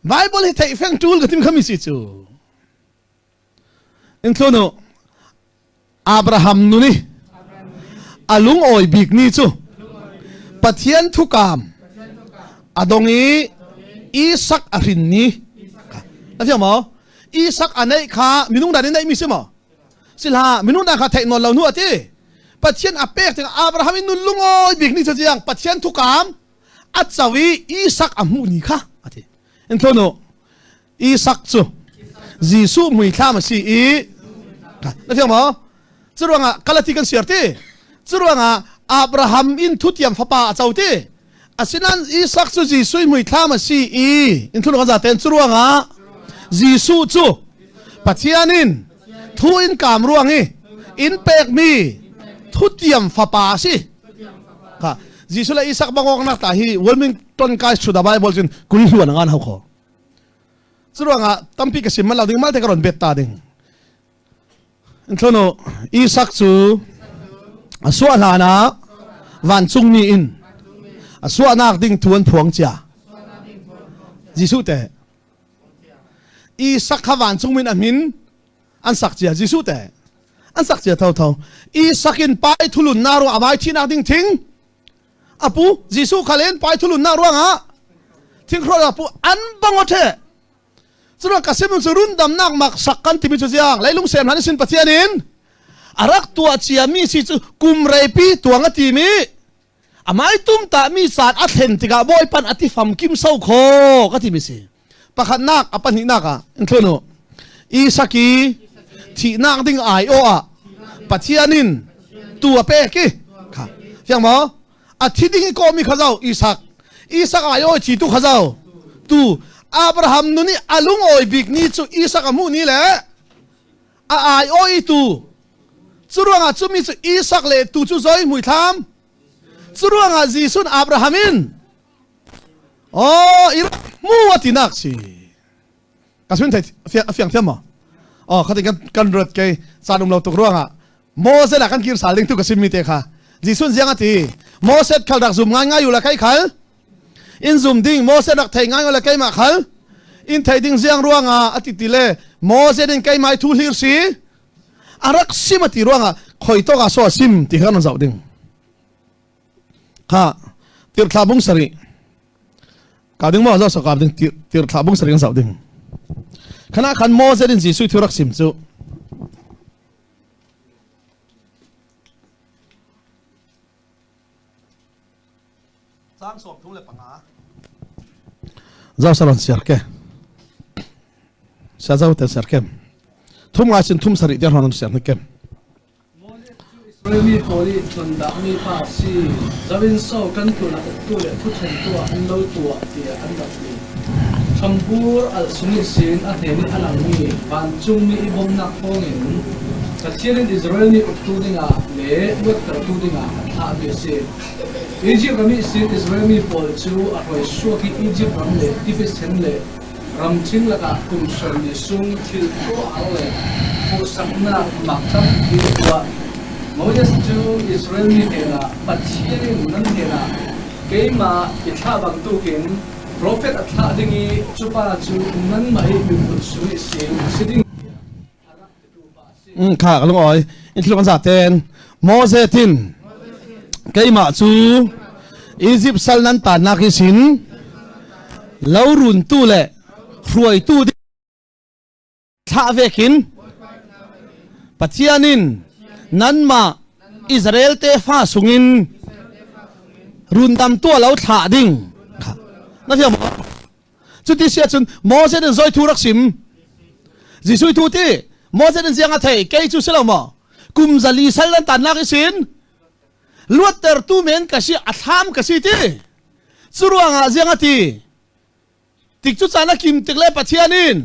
Speaker 1: Bible hi theih feng tul ka tim khami si cu. In thlunu Abraham nu nih a lung awi bik ni cu Pathian thukam a dong i Isak a hrin ni. A fiang maw? Isak a neih kha minung dan in neih mi si maw? Si hlah, minung dan kha theih nawn lo hnu a ti. Pathian a pek tikah Abraham in nun lungawi bik ni cu tiang Pathian thukam a co i Isak a hmuh ni kha a ti. In thonu Isak cu Jesuh muithlam a si i na fiang maw? Curuangah Galati kan siar ti. Curuangah Abraham in thutiam fapa a co ti. Asinain Isak cu Jesuh muithlam a si i in thunu kan zaten curuangah Jesuh cu Pathian in thu in kaam ruang i in pekmi thutiam fapa a si. Kha Jesuh le Isak bangawk nak ta hi Wilmington kai chuda Bible cun kul hluan ngan hau kho. Curuangah tampi ka sim man lo ding mal te ka ron bet ta ding. Thlono Isak cu a suah hlan ah vancungmi in a suahnak ding thu an phuang cia. Jesuh te Isak kha vancungmi in a min an sak cia Jesuh te an sak cia tho tho Isak in pai thulun na ruang amai thinak ding thing apu Jesuh khalen pai thulun na ruangah thingkhro apu an bango the Curuang ka sim cu rundamnak mak sak kan timi cu ziang leilung sem hlan sin Pathian in a rak tuah cia mi si cu kum reipi tuang a ti mi amai tum ta mi caan a thlen tikah bawipan a ti fam kim so kho ka ti mi si pakhatnak a pahnihnak ah in thlunu Isaki thihnak ding ai o ah Pathian in tu a pek i kha fiang maw a thi ding i kawmi kha zau Isak Isak ai oi thi tu kha zau tu Abraham nun i a lungawi bik ni cu Isak a hmuh ni le a ai oi tu cu ruangah cumi cu Isak le tu cu zoi muithlam cu ruangah Jesuh Abraham in oh i mu a tinak si ka sun thei a fiang thiam maw oh khatin kan kan ruat ke caan um lo tuk ruangah Moses ah kan kir sal ding tu ka sim mi te kha Jesuh ziang ati Moses khal rak zum ngai ngai u la kai khal in zum ding Moses rak thei ngai u la keimah khal in thei ding ziang ruangah ati ti le Moses in keimah thu hlir si arak sim ati ruangah khoi tok a so sim ti kha nan zau ding kha tirthla bung sari ka ding mo zo so ka ding tirthla bung sari zau ding khana khan Moses in Jesuh thu rak sim chu Caang 35. Zau salon siar ke. Sa zau te siar kem. Thum nga sin thum sari te hron siar ni kem.
Speaker 2: Israel mi pawl i tlondakmi pa a si. Zawin so kan tlun ah uktu le thuthentu ah an lo tuah tiah an rak ti. Ṭhambur alh sungin sin a hnen i a langmi vancungmi i bawmhnak thawngin Pathian in Israel mi uktu dingah le luattertu dingah a thlahmi a si. Izipt ram ihsin Israel mi pawl cu a hruaisuak i Izipt ram le tivisen le ramṭhing lakah kum sawmli sung thil tuah le hmuhsaknak mak tampi a tuah. Moses cu Israel mi hnenah Pathian in nan hnenah keimah i thlah bantukin profet a thlah ding i cu pa cu nanmah i miphun sung i sin a si ding tiah a rak titu pa a si.
Speaker 1: Kha ka lung oi in thil kan za ten Moses tin keimah cu Egypt sal nan tannak hi sin lo runtu le hruaitu thlah vekin Pathian in nanmah Israel tefa sungin rundam tu lo thlah ding kha na thiam maw cuti si ahcun Moses in zoi thu rak sim Jesuh thu ti Moses in ziang a thei kei cu si lo maw kum zali sal nan tan lak i sin luattertu men ka si a thlam ka si ti cu ruangah ziang a ti Tik cu caan a kim tik le Pathian in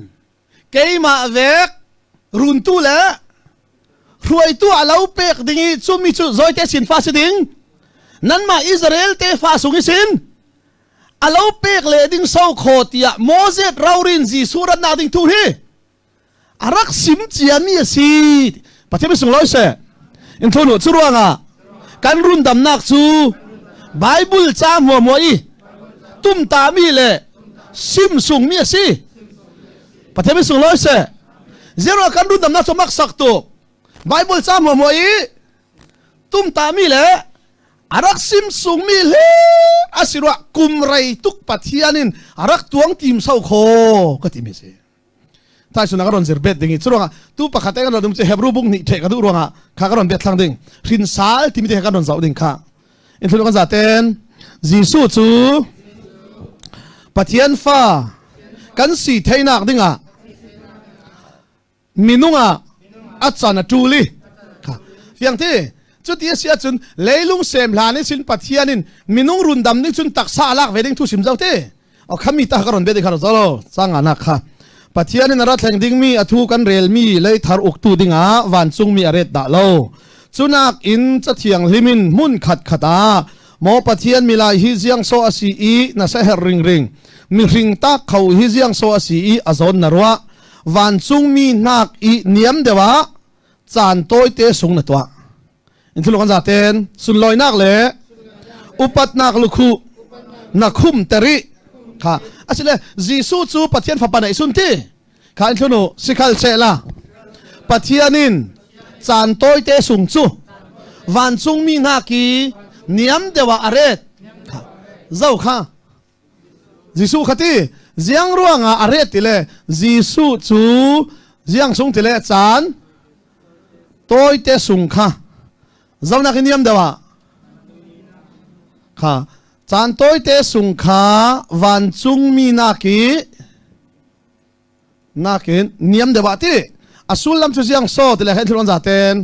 Speaker 1: keimah vek runtu le hruaitu a lo pek ding i cu mi cu zawite sin fa si ding nanmah Israel tefa sung i sin a lo pek le ding so kho tiah Moses rorin Jesuh ratnak ding thu hi a rak sim ciami a si Pathian mi sunglawi seh in thunu cu ruangah kan rundamnak cu Bible ca hmuahmuah i tumtami le simsungmi a si Pathian mi sunglawi seh zero kan rundamnak cu maksak tuk Bible ca hmuahmuah i tumtami le a rak simsungmi hle a si ruah kum rei tuk Pathian in a rak tuang tim so kho ka timi si tai suna ka ron zir bet ding i curuangah tu pakhat te kan ron um cu Hebrew bung nih the ka duh ruangah kha ka ron bet thlang ding hrin sal timi te kan ron zoh ding kha in thulu kan zaten Jesuh cu Pathian fa. Kan si theinak dingah minung ah a can a ṭul i kha fiang ti. Cuti a si ahcun leilung sem hlan in sin Pathian in minung rundam ning cun taksa a lak ve ding thu sim zo ti. O khami ta ka ron be ding kha zo changa na kha Pathian in a ra thleng dingmi a thu kan relmi leithar uktu dingah vancungmi a ret dah lo. Cunak in cathiang hlimin hmun khat khat ah maw Pathian, milai hi ziang so a si i na seher ringring, mihring tak kho hi ziang so a si i a zawn na ruah, vancungmi hnak i niam deuh ah caan tawite sung na tuah. In thilung an zaten sunlawinak le upatnak lukhu na khum teri kha asile Jesuh cu Pathian fapa na isun ti kha in thlunu sikhal sehla Pathian in caan tawite sung cu vancungmi hna ki niam deuh ah a ret kha zo kha Jesuh kha ti ziang ruangah a ret ti le Jesuh cu ziang sung ti le caan tawite sung kha zonak in niam deuh ah kha caan tawite sung kha vancungmi nak i nakin niam deuh ah ti a sullam cu ziang so ti le hen thluan za ten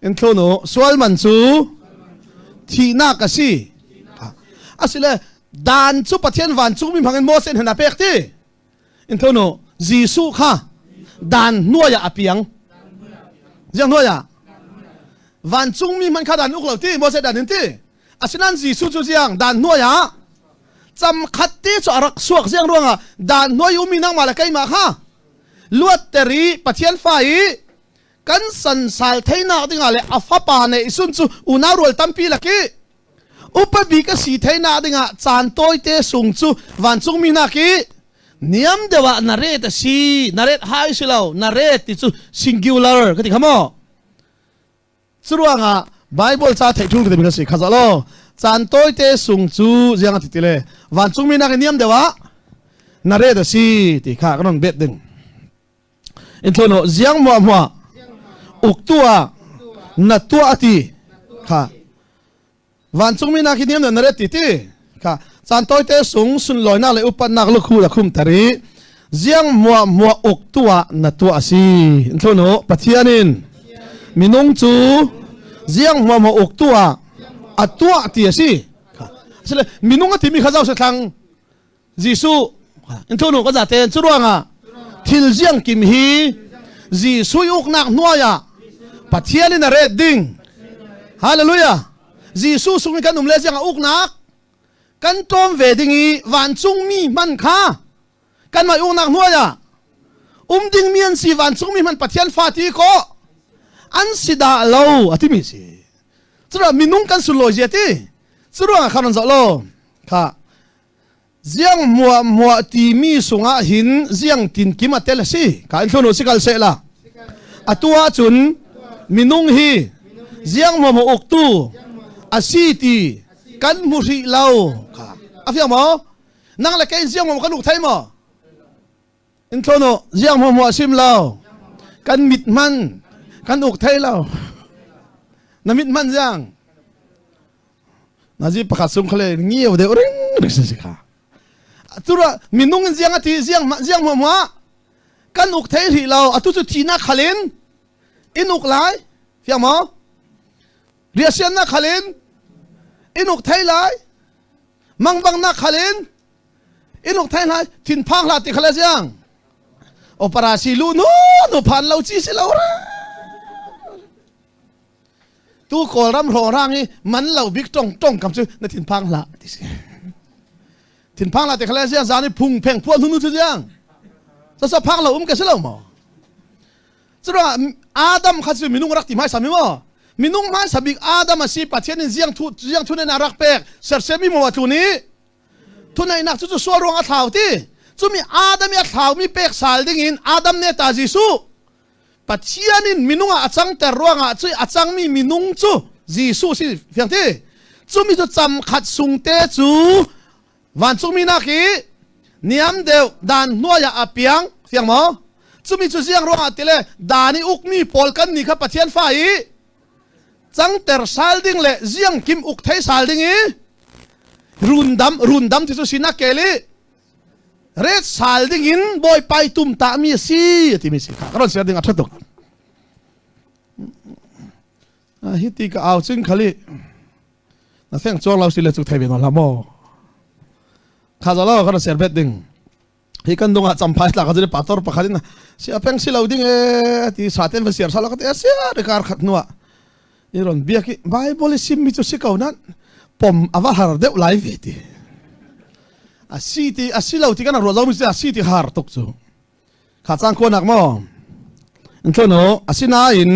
Speaker 1: in thlunu sual man cu thihnak a si. Asile dan cu Pathian vancungmi hmangin Moses hen a pek ti. In thlunu Jesuh kha dan hnuai ah a piang. Ziang hnuai ah? Vancungmi hman kha dan uk lo ti Moses dan in ti. Asinain Jesuh cu ziang dan hnuai ah cam khat ti cu a rak suak. Ziang ruangah? Dan hnuai umi nangmah le keimah kha luatter i Pathian fa i kan sansal theinak dingah le a fapa ne sun cu unau rual tampi laki upa bik a si theinak dingah caan tawite sung cu vancungmi nak i niam deuh ah na ret a si. Na ret hai si lo, na ret ti cu singular ka ti kha maw. Curuangah Bible ca theih ṭhung timi si kha lo. Caan tawite sung cu ziang ti ti le vancungmi nak i niam deuh ah na ret a si ti kha kan ron bet ding. In thlono ziang muah muah uktu ah na tuah ti kha vancungmi nak hi niam na ret ti ti kha caan tawite sung sunlawinak le upatnak lukhu la khum tari ziang muah muah uk tuah na tuah a si. In thlono Pathian in minung cu ziang muah muah uk tuah a tuah ti a si. Asile minung a timi kha zau se thlang Jesuh. In thlono ka zaten cu ruangah thil ziang kim hi Jesuh uknak hnuai ah Pathian in a ret ding. Hallelujah. Jesuh sung in kan um le ziang a uknak kan tlawm ve ding i vancung mi hman kha kan mah uknak hnuai ah um ding mi an si. Vancung mi hman Pathian fa ti ko an si dah lo a timi si. Cura minung kan sunlawi zia ti curuangah khan an zoh lo kha ziang muah muah timi sungah hin ziang tin kim a tel a si ka. In thlunu sikal se la atu ahcun minung hi ziang muah muah uktu a si ti kan hmu hrih lo kha a fiang maw? Nang le kei ziang muah kan uk thai maw? In thlunu ziang muah muah sim lo kan mit man kan uk thai lo. Na mit man ziang nazi pakhat sung khale ngiau deuh ring ring si kha. Tura minung in ziang ati ziang ziang hmuah hmuah kan uk thei rih lo. Atu cu thihnak khalin in uk lai, fiang maw? Riasiannak khalin in uk thei lai, mangbangnak khalin in uk thei lai, thinphang hlah ti khala ziang operasi lu nu nu phan lo chi si lo ra. Tu Kawlram hrawng i man lo bik tong tong kam cu na thinphang hlah ti si. Thinphang hlah ti khala ziang zan i phung pheng phuan hunu cu ziang so so phang lo um ka si lo maw? Curuangah Adam kha cu minung rak ti hmaisa mi maw? Minung hmaisa bik Adam a si. Pathian in ziang thu ziang thun in a rak pek sersiami maw a tlun i thuneihnak cu cu sual ruang a thlau ti. Cumi Adam i a thlaumi pek sal ding in Adam ne ta Jesuh Pathian in minung ah a cangter ruangah cu a cangmi minung cu Jesuh si, fiang ti. Cumi cu cam khat sung te cu vancungmi nak i niam deuh dan hnuai ah a piang, fiang maw? Cumi cu ziang ruangah ti le dan i ukmi pawl kan ni kha Pathian fa i cangter sal ding le ziang kim uk thei sal ding i rundam rundam ti cu sinak kel i. Ret sal ding in bawipai tum ta mi a si ti mi si kha ka ron share ding a tha tuk. Hi ti ka au cing khali na feng chuang lo si le chu thei ve no la mo. Kha za lo ka ron share bet ding. Hi kan dungah champhai tla ka jiri pator pakhat in si apeng si lo ding e ti saten va siar sala ka ti asia de kar khat nuwa i ron biak i bible sim mi chu si ko nan pom ava har deuh lai ve ti a si ti a si lo ti kan ro lo mi si a si ti har tuk chu kha chang ko nak mo in no asinain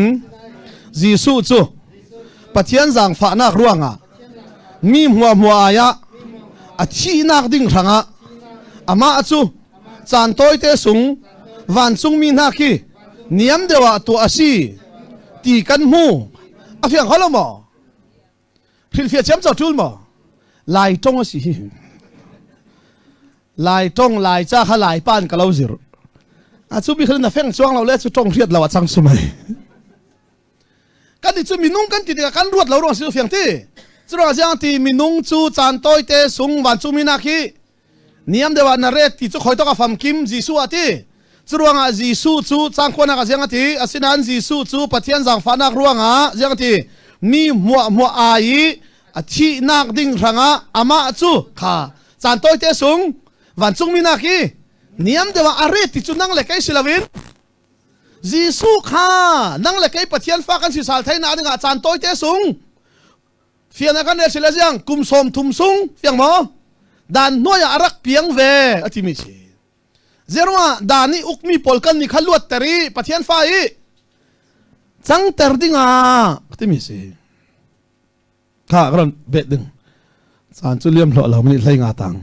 Speaker 1: Jesuh cu Pathian zaangfahnak ruangah mi hmuahhmuah ai ah a thihnak ding hrangah amah cu caan tawite sung vancungmi hna khi niam deuh ah tuah a si ti kan hmu. A fiang kho lo maw? Hrilhfiah ciam caw ṭul maw? Lai ṭong a si hi. Lai ṭong Lai ca kha Lai pan ka lo zir. A cu bi kha na feng chuang lo le cu ṭong hriat lo a cang sumai. Kan i cu minung kan ti tikah kan ruat lo ruang si fiang ti. Cu ruang siang ti minung cu caan tawite sung vancungmi nak hi Niam deuh ah na ret ti cu khoi tok a famkim Jesuh ah ti. Curuangah Jesuh cu cangkhuanak ah ziang a ti. Asinain Jesuh cu Pathian zaangfahnak ruangah ziang a ti. Mi hmuahhmuah ai i a thihnak ding hrangah amah cu kha caan tawite sung vancungmi nak i niam deuh ah a ret ti cu nang le kei si loin Jesuh kha nang le kei Pathian fa kan si sal theinak dingah caan tawite sung Fian a kan rel sile ziang kum 30 sung fiang maw dan hnuai ah a rak piang ve a timi si zeruangah dan i ukmi pawl kan nih kha luatter i Pathian fa i cangter dingah a timi si kha ka ron bet ding caan cu liam hlo lo mi hlei nga tang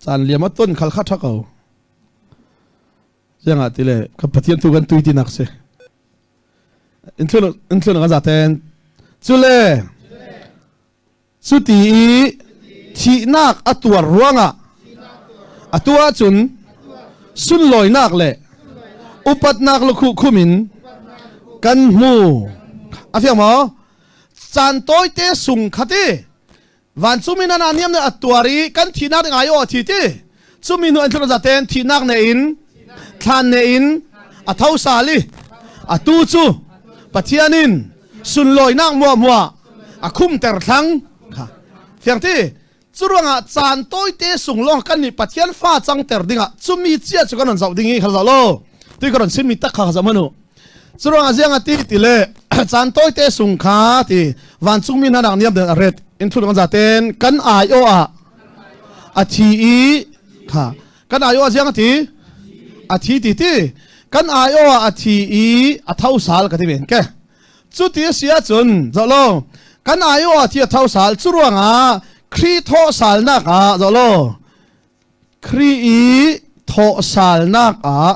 Speaker 1: caan liam a ton khal kha tha ko ziangah tile ka Pathian tu kan tui tinak si Inthlun kan zaten cule cuti i thihnak a tuar ruangah atu ahcun sunlawinak le upatnak lukhuh khum in kan hmu a fiang maw caan tawite sung khati vancung in ana niam ne a tuar i kan thihnak ding ai aw thi ti cumi nu an thlun zaten thihnak ne in thlan ne in a tho sali atu cu Pathian in sunlawinak muahmuah a khumter thlang kha fiang ti cu ruangah caan tawite sung lawng kan nih Pathian fa cangter dingah cumi cia cu kan ron zoh ding i kha zoh lo ti ka ron simmi tak kha kha zoh manu Curuangah ziang a ti ti le caan tawite sung kha ti vancungmi hna nak niam den a ret in thul kan zaten kan ai o ah a thi i kha kan ai o ah ziang a ti a thi ti ti kan ai o ah a thi i a tho sal ka ti men ke cu ti a si ahcun zoh kan ai o ah thi a tho sal cu ruangah Khrih thawh salnak ah zoh lo Khrih i thawh salnak ah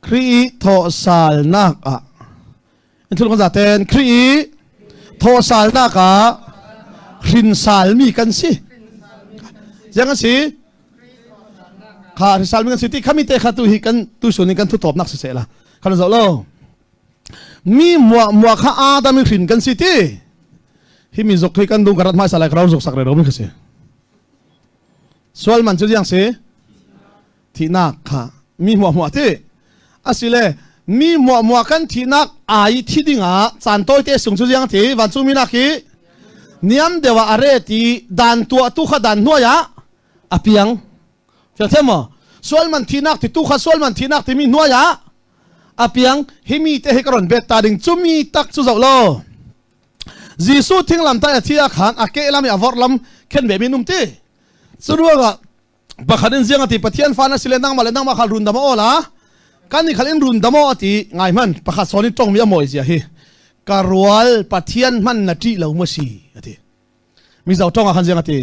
Speaker 1: Khrih i thawhsalnak ah in thul kan zaten Khrih i thawhsalnak ah hrinsalmi kan si. Ziang kan si? Kha hrinsalmi kan si ti khami te kha tu hi kan tu sun in kan thu tawpnak si se la. Khan zo lo. Mi mua mua kha Adam i hrin kan si ti. Hi mi zok hi kan dung karat mai salai krau zok sak re ro mi kha si. Sual man chu ziang si? Thihnak kha mi hmuahhmuah ti asile mi hmuahhmuah kan thihnak ai thi dingah caan tawite sung cu ziang ti vancungmi nak hi niam deuh ah a re ti dan tuah tu kha dan hnuai ah a piang fiang thiam maw sual man thihnak ti tu kha sual man thihnak timi hnuai ah a piang hi mi te hi ka ron bet ta ding cu mi tak cu zoh lo Jesuh thinglam tai a thi ah khan a ke lam i a vorh lam khen ve mi num ti cu ruangah pakhat in ziang ati pathian fa na sile nangmah le nangmah khal run dam aw la kan ni khal in run dam aw ati ngai man pakhat son in tong mi a moi zia hi ka rual pathian man na ṭi lo mo si ati mi zo tong ah khan ziang ati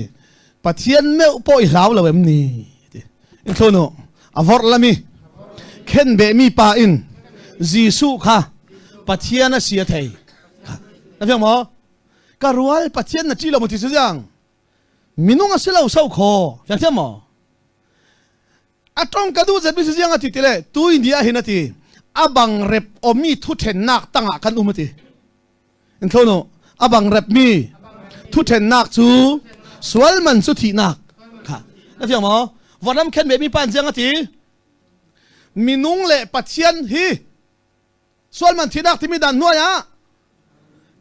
Speaker 1: pathian meu po i hlau lo em ni ati in thlono a vor lami khen be mi pa in Jesuh kha pathian a si a thei na fiang maw ka rual pathian na ṭi lo mo ti si ziang Minung a si lo so khaw. Fiang thiam maw? A tong ka duh zet mi si ziang a ti ti le tu India hin a ti. A bang rep omi thu thennak tangah kan um a ti. In thlo a bang rep mi thu thennak cu sual man cu thihnak. Na fiang maw? Vanram khen ve mi pa in ziang a ti? Minung le Pathian hi sual man thinak timi dan hnuai ah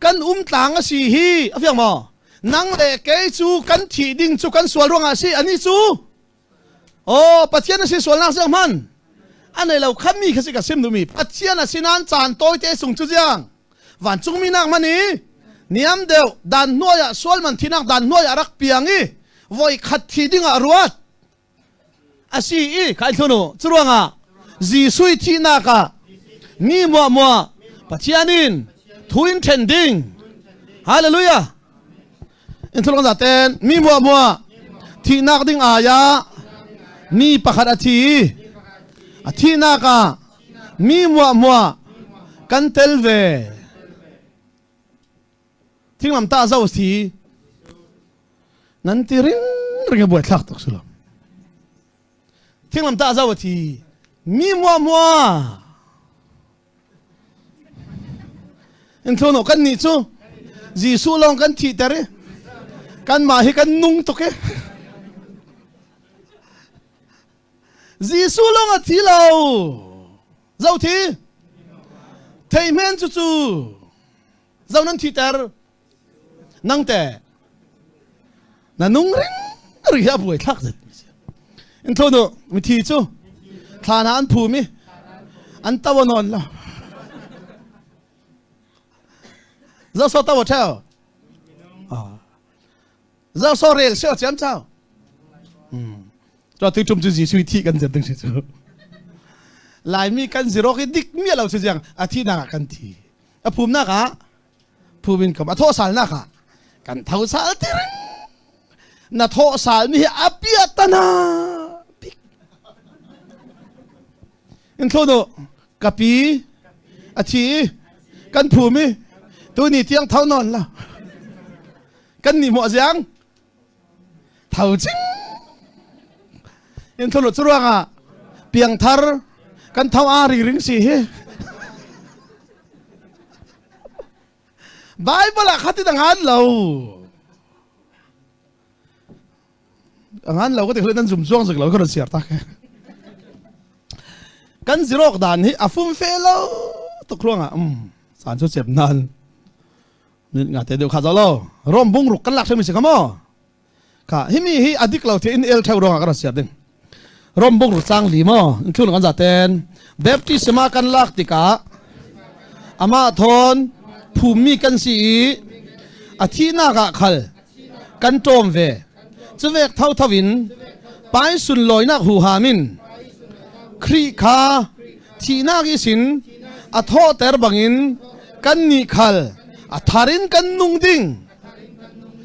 Speaker 1: kan um tlang a si hi a fiang maw? Nang le kei cu kan thih ding cu kan sual ruangah a si ani cu Oh Pathian a si sualnak siang hman a nei lo khammi kha si ka sim duhmi Pathian a si nain caan tawite sung cu ziang vancungmi nak man i niam deuh dan hnuai ah sual man thinak dan hnuai ah rak piang i voi khat thi ding ah ruat a si i khai thlunu curuangah Jesuh thihnak ah mi muah muah Pathian in thuin then ding hallelujah in thulong za ten mi muah muah thihnak ding aya mi pakhat a thi a thihnak ah mi muah muah kan tel ve thinglam ta zo si nan ti ring ring a buai thlak tuk sulam thinglam ta zo a thi mi muah muah In thluno kan nih cu Jesuh lawng kan thihter i kanmah hi kan nung tuk i Jesuh lawng a thi lo. Zo thi? Thei hmen cu cu zo nan thihter nang te na nung ring ri hi a buai thlak zet in tho nu mithi cu thla na an phum i an tawa nawn lo zo so tawa theo zo so rel sio chiam chao cho tu tum chu Jesu thi kan zet ding si chu Laimi kan zirok hi dik mi lo si jiang a thi nak ah kan thi a phum nak ah phum in kom a thawh sal nak ah kan tho sal tiring na thawh sal mi hi a pia tana bik in thlo do kapi a thi kan phum i tu ni tiang tho non la kan ni mo ziang tho ching in thlo chu ruanga piang thar kan tho a ri ring si hi Bible ah khati ngan lo ngan lo ka ti nan zum zuang zik lo ka ron siar tak kan zirok dan hi a fum fe lo tuk ruangah um san chu chep nan nin nga te deuh kha zo lo rom bung ruk kan lak themi si kha mo kha himi hi adik lo the in el theu ruangah ka ron siar ding rom bung ru chang li mo in thun kan za ten baptisma kan lak tikah ama thon phummi kan si i a thihnak ah khal kan ṭawm ve cuvek tho tho in pai sunlawinak huham in Khrih kha thihnak i sin a thawhter bangin kan nih khal a thar in kan nung ding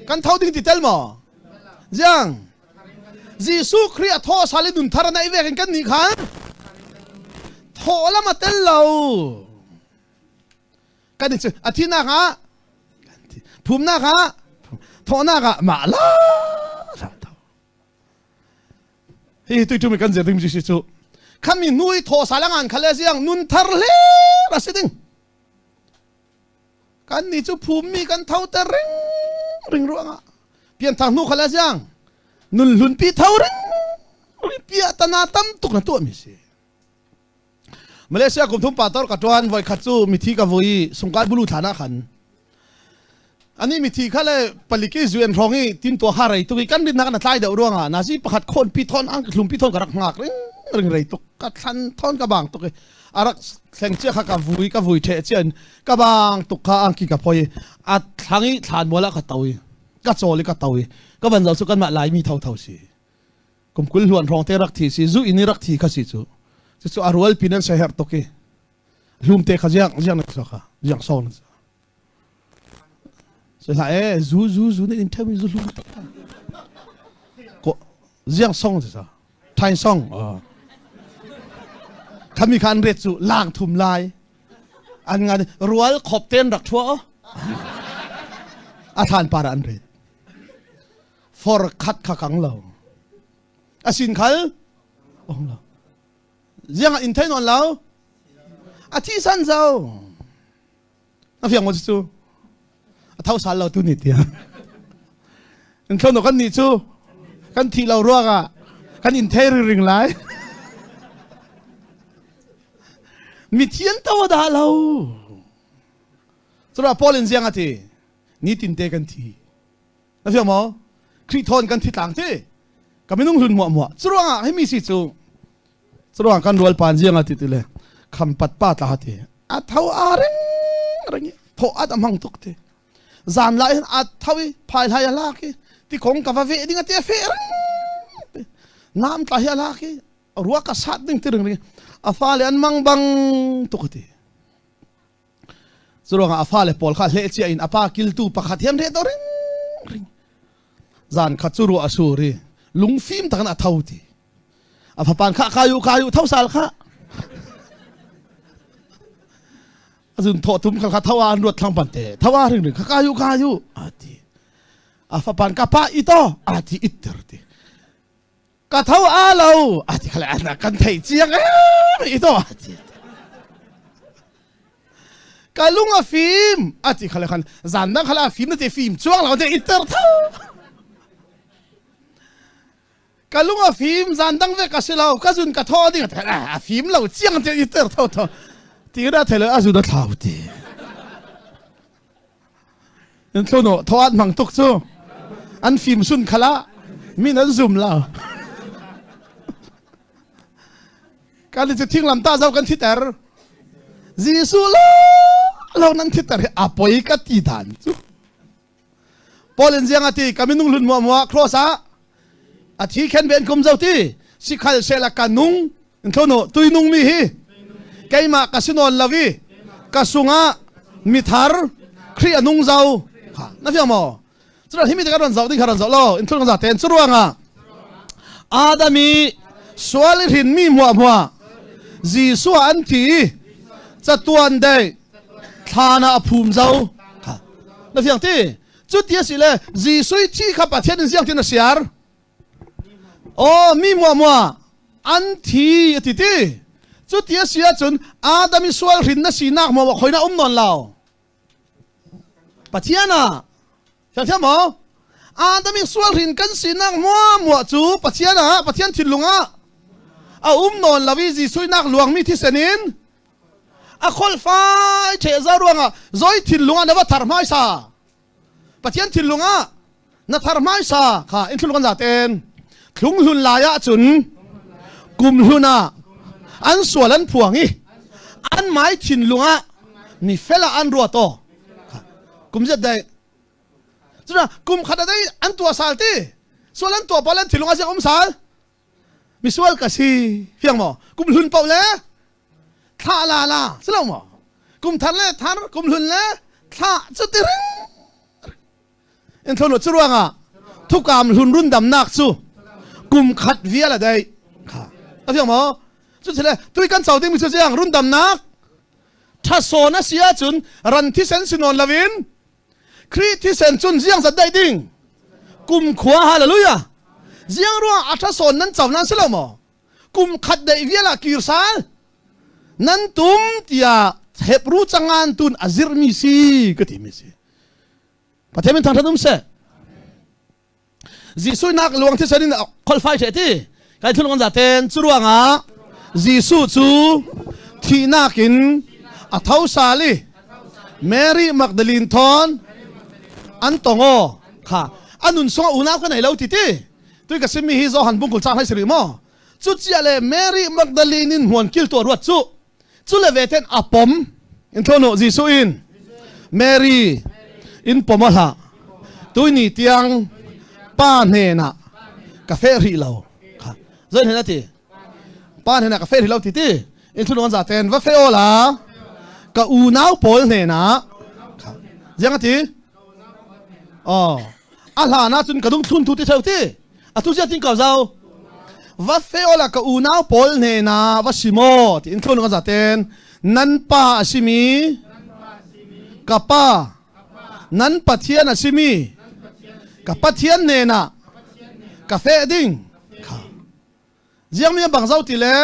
Speaker 1: kan tho ding ti tel maw ziang Jesuh Khrih a thawh sal i nun thar a neih vek in kan nih khan thawh lam a tel lo kan i cu a thinak ah phumnak ah thawhnak ah mah la hi tu tu mi kan zir ding si cu khami nu i thaw salangan khale siang nun thar hle ra si ding Kan nih cu phummi kan tho ter ring ring ruangah pianthar hnu khal a siang nun hlunpi tho ring ring pia tana tam tuk na tuah mi si. Malaysia kum thum pa tor ka tuan voi khat cu mithi ka vui sungkai bulu thana khan ani mithi kha le paliki zuen rong i tin tua ha rei tuk i kan rin nak na tlai deuh ruangah na si pakhat khon pi thon ang hlum pi thon ka rak ngak ring ring rei tuk ka thlan thon ka bang tuk i arak thleng chia kha ka vui ka vui the chian ka bang tuk kha angki ka phoi a thlang i thlan mual ah ka toi ka chawl i ka toi ka van zo chu kan mah laimi tho tho si kum kul hluan rong te rak thi si zu in rak thi kha si chu chu chu arual pin an se her tok i hlum te kha jiang jiang na so kha jiang so na so la e zu zu zu ne in themi zu hlum ko jiang song sa Thain song khami kha an ret cu lang thum lai an ngan rual khop ten rak thua a thlan par an ret for khat kha kang lo asin khal ong lo ziang in thai non lo a thi san zo a fiang mo cu a tho sal lo tu ni tia in thlo no kan ni cu kan thi lo ruangah. Kan in thei ring lai. Mi thian to dah lo. Cura Paul in ziang ati. Ni tin te kan thi. Na fiang maw? Khrih thawn kan thi tlang ti. Ka minung hlun muah muah. Curuangah hi mi si cu curuang kan rual pan ziang ati ti le khampat pa tla ti. A tho a ring ring tho at a hmang tuk ti. Zan lai hin a tho i phai hlai a lak i ti kong ka va ve ding a ti a fe ring. Nam tla hi a lak i rua ka sat ding ti ring ring. A fale an mang bang tuk ti. Curuangah a fale pawl kha hleh cia in a pa kiltu pakhat hian ret ring ring zan khat cu ruah a sur i lungfim takin a tho ti a fapan kha kayu kayu tho sal kha azun tho tum khal kha thawa an ruat thlang pan te thawa ring ring kha kayu kayu ati a fapan ka pa ito ati itter ti ka tho a lo a ti khale ana kan thei chiang em i to a ti ka lung a fim a ti khale khan zan dang khala fim na te fim chuang lo te iter tho ka lung a fim zan dang ve ka si lo ka zun ka tho ding a fim lo chiang te iter tho tho ti ra thele a zun a thlau ti In thluno thoat mang tuk cu an fim sun khala min an zum lo. Kan cu thinglam ta zo kan thiter. Jesuh lo lo nan thiter hi a poi ka ti dan cu. Paul in ziang ati ka minung hlun mua mua cross ah a thi khen ven kum zo ti sikhal sela ka nung in thlono tui nung mi hi keimah ka sinawn lovi ka sungah mithar Khrih a nung zau kha na fiang maw cura himi te ka ron zau ding kha ron zau lo in thul za ten churuanga Adami sual hrin mi hmuah hmuah Jesuh an thi chatuan dei thlana a phum zau kha na fiang ti cu ti a si le Jesuh thi kha Pathian in ziang tin a siar Aw mi muahmuah an thi a ti ti. Cuti a si ahcun Adam i sual hrin na sinak maw khoi na um nawn lo. Pathian ah Thiam maw? Adam i sual hrin kan sinak muahmuah cu Pathian ah Pathian thinlung ah a um nawn lo i Jesuh nak luangmi thisen in a kholfai ṭheh za ruangah zoi thinlung ah na va thar hmaisa. Pathian thinlung ah na thar hmaisa kha in thlung kan zaten thlung hlun lai ah cun kum hlun ah an sual an phuang i an mai thinlung ah mi fel ah an ruat aw kum zet dai cuna kum khat dai an tua sal ti sual an tua pal an thinlung ah siang um sal misual ka si fiang maw kum hlun paoh le thla la la si lo maw kum thar le thar kum hlun le thla cu ti ring in thlo cu ruangah thukam hlun run damnak cu kum khat vial a dei kha a fiang maw cu le tui kan co ding mi cu chiang run damnak thasawn a si ahcun ran thisen sinawn lovin Khrih thisen cun ziang zat daih ding kum khua hallelujah ziang ruang a ṭha sawn nan co nan si lo maw kum khat daih vial ah kir sal nan tum tiah Hebru cangan tun a zirmi si ka ti mi si Pathian min thangṭhat um seh Jesuh nak luang thisen in kholfai the ti kai thul ngon zaten cu ruangah Jesuh cu thihnak in a tho sal i Mary Magdalene thawn an tongo kha anun sung unau ka nei lo ti ti tui ka simi hi Johan bungkul chang hai siri mo chu chia le Mary Magdalene in huan kil to ruat chu chu le ve ten apom in thono Jesuh in Mary in pom a hlah tuini tiang pa hnenah ka fe rih lo kha zoi hnen ati pa hnenah ka fe rih lo ti ti in thulung an za ten va fe ola ka unau pawl hnenah kha ziang ati oh a hlan ah cun ka dung thlun tu ti theu ti atu sia tin ko zau va fe ola ka unau pawl hnenah va si maw ti in thlun ka zaten nan pa a simi ka pa nan pathian a simi ka pathian hnenah ka fe ding kha ziang mi bang zau ti le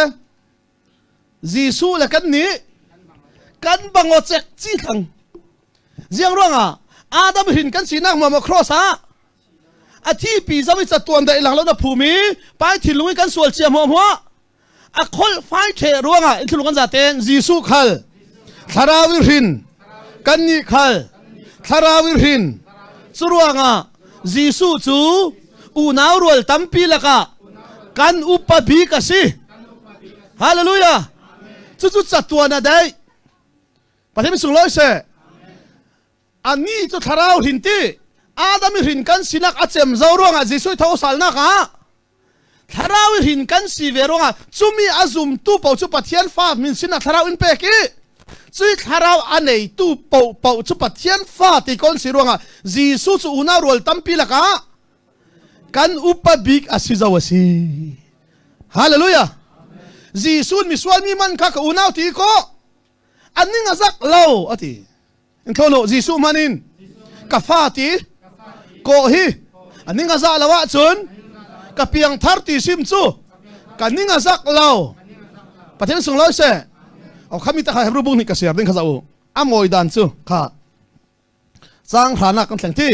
Speaker 1: Jesuh le kan nih kan bango cek ci thlang ziang ruangah Adam hrin kan sinak ma cross ah. A thi pi zam i chatuan dai lang lo na phumi pai thinlung i kan sual chia hmuah hmuah a khol fai the ruangah in thlulung kan zaten Jesuh khal thlarau i hrin kan nih khal thlarau i hrin cu ruangah Jesuh cu unau rual tampi lakah kan upa bik a si. Hallelujah. Cucu chatuan a dai. Pathian sunglawi seh. Ani cu thlarau hrin ti Adam i hrin kan sinak a cem zo ruangah Jesuh tho salnak ah thlarau i hrin kan si ve ruangah cumi a zumtu paoh cu Pathian fa min sinah thlarau in pek i cui thlarau a neitu paoh paoh cu Pathian fa ti kon si ruangah Jesuh cu unau rual tampi lakah kan upa bik a si zo a si. Hallelujah. Jesuh misual mi man kha ka unau ti ko an ning a zak lo a ti. In thlo Jesuh man in ka fa ti ko hi a ning a za lo ahcun ka piang thar ti sim cu ka ning a zak lo. Pathian sung loi se o khami ta kha Hebrew bung nih ka siar ding kha za u a mawi dan cu kha Cang hranak kan thleng ti.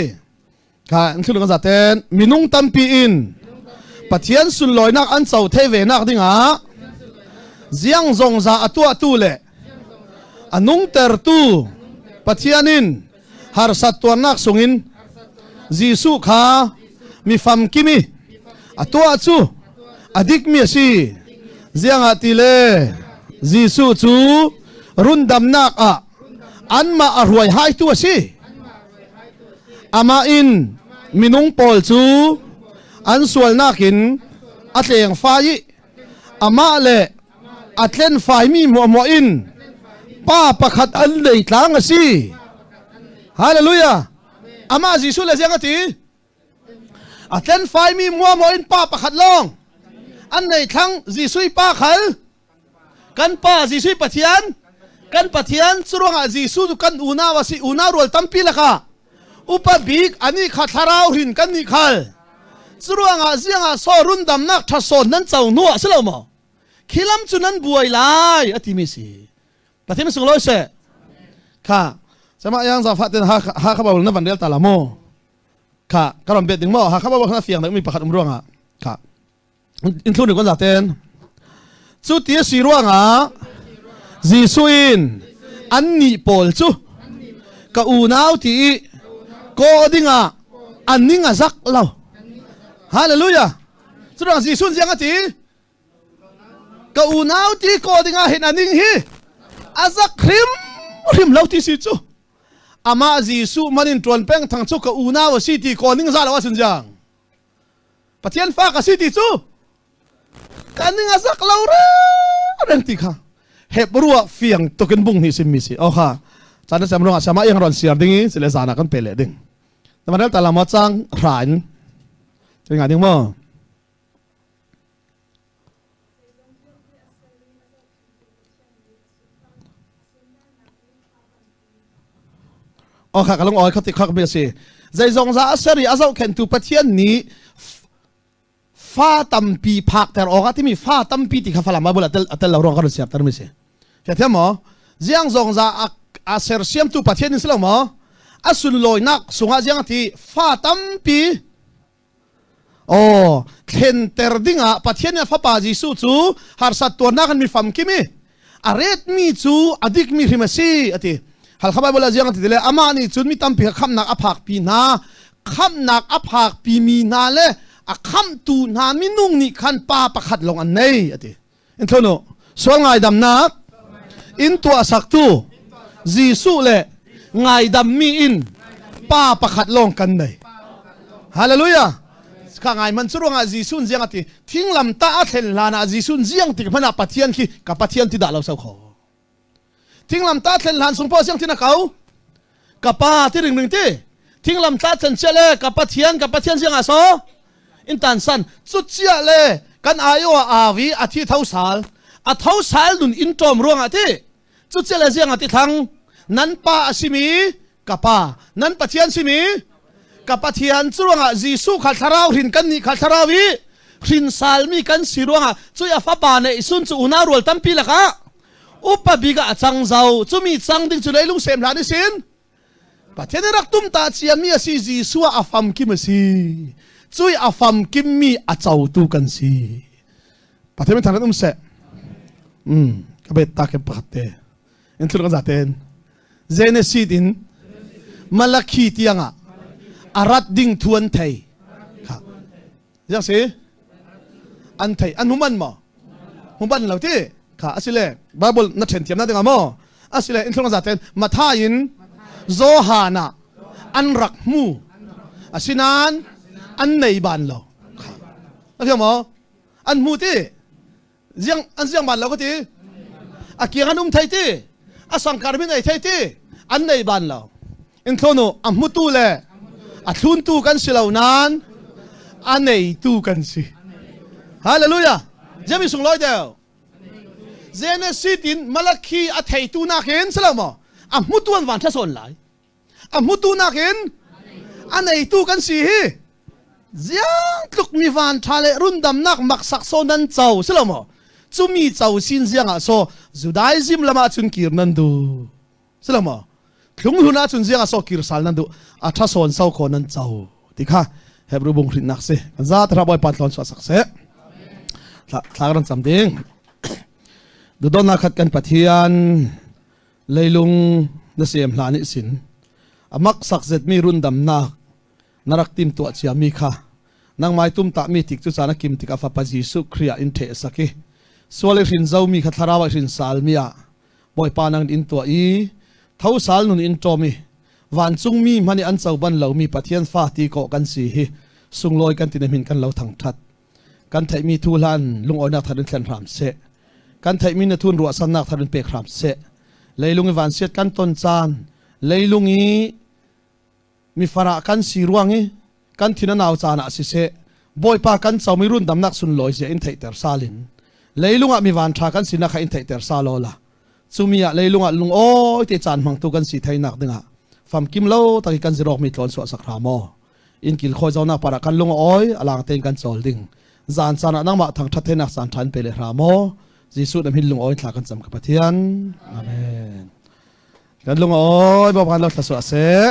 Speaker 1: Kha in thlu kan zaten minung tampi in Pathian sunlawinak an co the ve nak dingah ziang zong za a tuahtu le a nungtertu Pathian in harsat tuarnak sungin Jesuh kha mi famkimi a tuah cu a dikmi a si. Ziangah ti le Jesuh cu rundamnak ah anmah a hruai haitu a si. Amah in minung pawl cu an sualnak in a tleng fai i amah le a tlen faimi hmuahhmuah in pa pakhat an nei tlang a si. Hallelujah. Amah Jesuh le ziang a ti? A tlen faimi muahmuah in pa pakhat lawng an nei thlang Jesuh i pa khal kan pa Jesuh Pathian kan Pathian cu ruangah Jesuh cu kan unau a si unau rual tampi lakah upa bik ani kha thlarau hrin kan nih khal cu ruangah ziangah so rundamnak tha sawn nan co hnu ah si lo maw khilam cu nan buai lai a timi si Pathian sunglawi seh kha sama yang zafa ten ha ha kha bawl na van rel ta la mo kha karon bet ding mo ha kha bawl kha fiang mi pakhat um ruangah kha in thlu ni kon zaten cu ti a si ruangah Jesuh in an nih pawl cu ka unau ti i kawh dingah an ning a zak lo hallelujah cu ruang Jesuh ziang a ti ka unau ti kawh dingah hin a ning hi a zak hrim hrim lo ti si cu amah Jesuh man in ṭuan peng thang cu ka unau a si ti kawh ning za lo ahcun ziang Pathian fa ka si ti cu ka ning a zak lo reng ti kha Hebrew ah fiang tukin bung hi sim mi si o kha chan sam rong sama yang ron siar ding i sile zana kan pe le ding tamanel talama chang hrain nga ding mo O kha ka lung oi kha ti khak mi si zeizong za a ser i a zohkhenhtu Pathian nih fa tampi phakter awk ah timi fa tampi ti kha Falam Bible a tel lo ruang kan siarter mi si Thia thiam maw ziang zong za a sersiamtu Pathian in si lo maw a sunlawinak sungah ziang ti fa tampi Oh, thlenter dingah Pathian nih a fapa Jesuh cu harsat tuarnak in mi famkim i a retmi cu a dikmi hrim a si a ti. Halkha Bible ah ziang a ti le amah nih cun mi tampi kha khamhnak a phakpi hna. Khamhnak a phakpi mi hna le a khamhtu hna minung nih khan pa pakhat lawng an nei a ti. In thonu sual ngaidamnak in tuahsaktu Jesuh le ngaidammi in pa pakhat lawng kan nei. Hallelujah. Kha ngai man cu ruangah Jesuh ziang ati thinglam ta a thlen hlan ah Jesuh ziang tik hmanh ah Pathian khi ka Pathian ti dah lo so kho. Thinglam ta thlen hlan sung po siang tin a kau. Ka pa ti ring ring ti. Thinglam ta thlen chia le ka Pathian ka Pathian siang ah so in tan san cu chia le kan ayo a avi a thi tho sal a tho sal nun in tom ruangah ti cu chia le ziang a ti thlang nan pa a simi ka pa nan Pathian simi ka Pathian cu ruangah Jesuh kha thlarau hrin kan nih kha thlarau i hrin salmi kan si ruangah cui a fapa neih sun cu unau rual tampi lakah upa bik ah a cang zau cumi cang ding cu leilung sem hlan isin Pathian rak tum ta ciami a si Jesuh ah a famkim a si. Cui a famkim mi a cotu kan si. Pathian min thangrat um seh. Ka bet ta ke pakhat te. In thul kan zaten. Genesis in Malakhi tiangah arat ding thuan thei. Kha. Ziang si? An thei. An human maw? Human lo ti. Kha asile Bible na then thiam na ding maw? Asile in thul kan zaten Mathai in Johan ah an rak hmu. Asinain an nei ban lo. Kha. Na thiam maw? An hmu ti. Ziang an ziang ban lo ka ti. A kiang an um thei ti. A sangkar min ei thei ti. An nei ban lo. In thlonu a hmutu le a thluntu kan si lo nain a neitu kan si. Hallelujah. Jemi sung loi deu. Genesis in Malakhi a theitu nakin si lo maw? A hmutu an van thasawn lai. A hmutu nakin a neitu kan si hi ziang tluk mi van tha le rundamnak maksak so nan co si lo maw cumi co sin ziang ah so Judaism lam ah cun kir nan du si lo maw thlung hlun ah cun ziang ah so kir sal nan du a tha sawn so kho nan co ti kha Hebrew bung hrin nak si kan za tra boy pan thlon so sak se thla ran cham ding dudon na khat kan Pathian Leilung na siam hlan ihsin a maksak zetmi rundamnak na rak timtuah ciami kha nangmai tumtahmi tik cu caan a kim tik a fapa Jesuh Khrih ah in ṭheh sak i sual i hrin zomi kha thlarau ah hrin salmi ah Bawipa nang in tuah i tho sal nun in ṭawm i vancungmi hmanh i an co ban lomi Pathian fa ti kawh kan si hi sunglawi kan ti na min kan lo thangṭhat. Kan theihmi thu hlan lungawinak thar in thlen hram seh. Kan theihmi na thun ruahsannak thar in pek hram seh. Leilung i vansiat kan ton caan, leilung i mifarah kan si ruang i kan thin a nau caan ah siseh, Bawipa kan comi rundamnak sunlawi zia in theihter salin leilung ah mi van ṭha kan sinak kha in theihter sa law la cumi ah leilung ah lungawi te caan hmangtu kan si theinak dingah famkim lo tak i kan zirok mi tlawn suah sak hram aw in kil khawi zonak par ah kan lung oi alang tein kan chawl ding zan caan ah nangmah thangthat thenak caan than pe le hram aw Jesuh na min lung oi thla kan cam ka Pathian amen kan lung oi bo kan lo thla suah seh.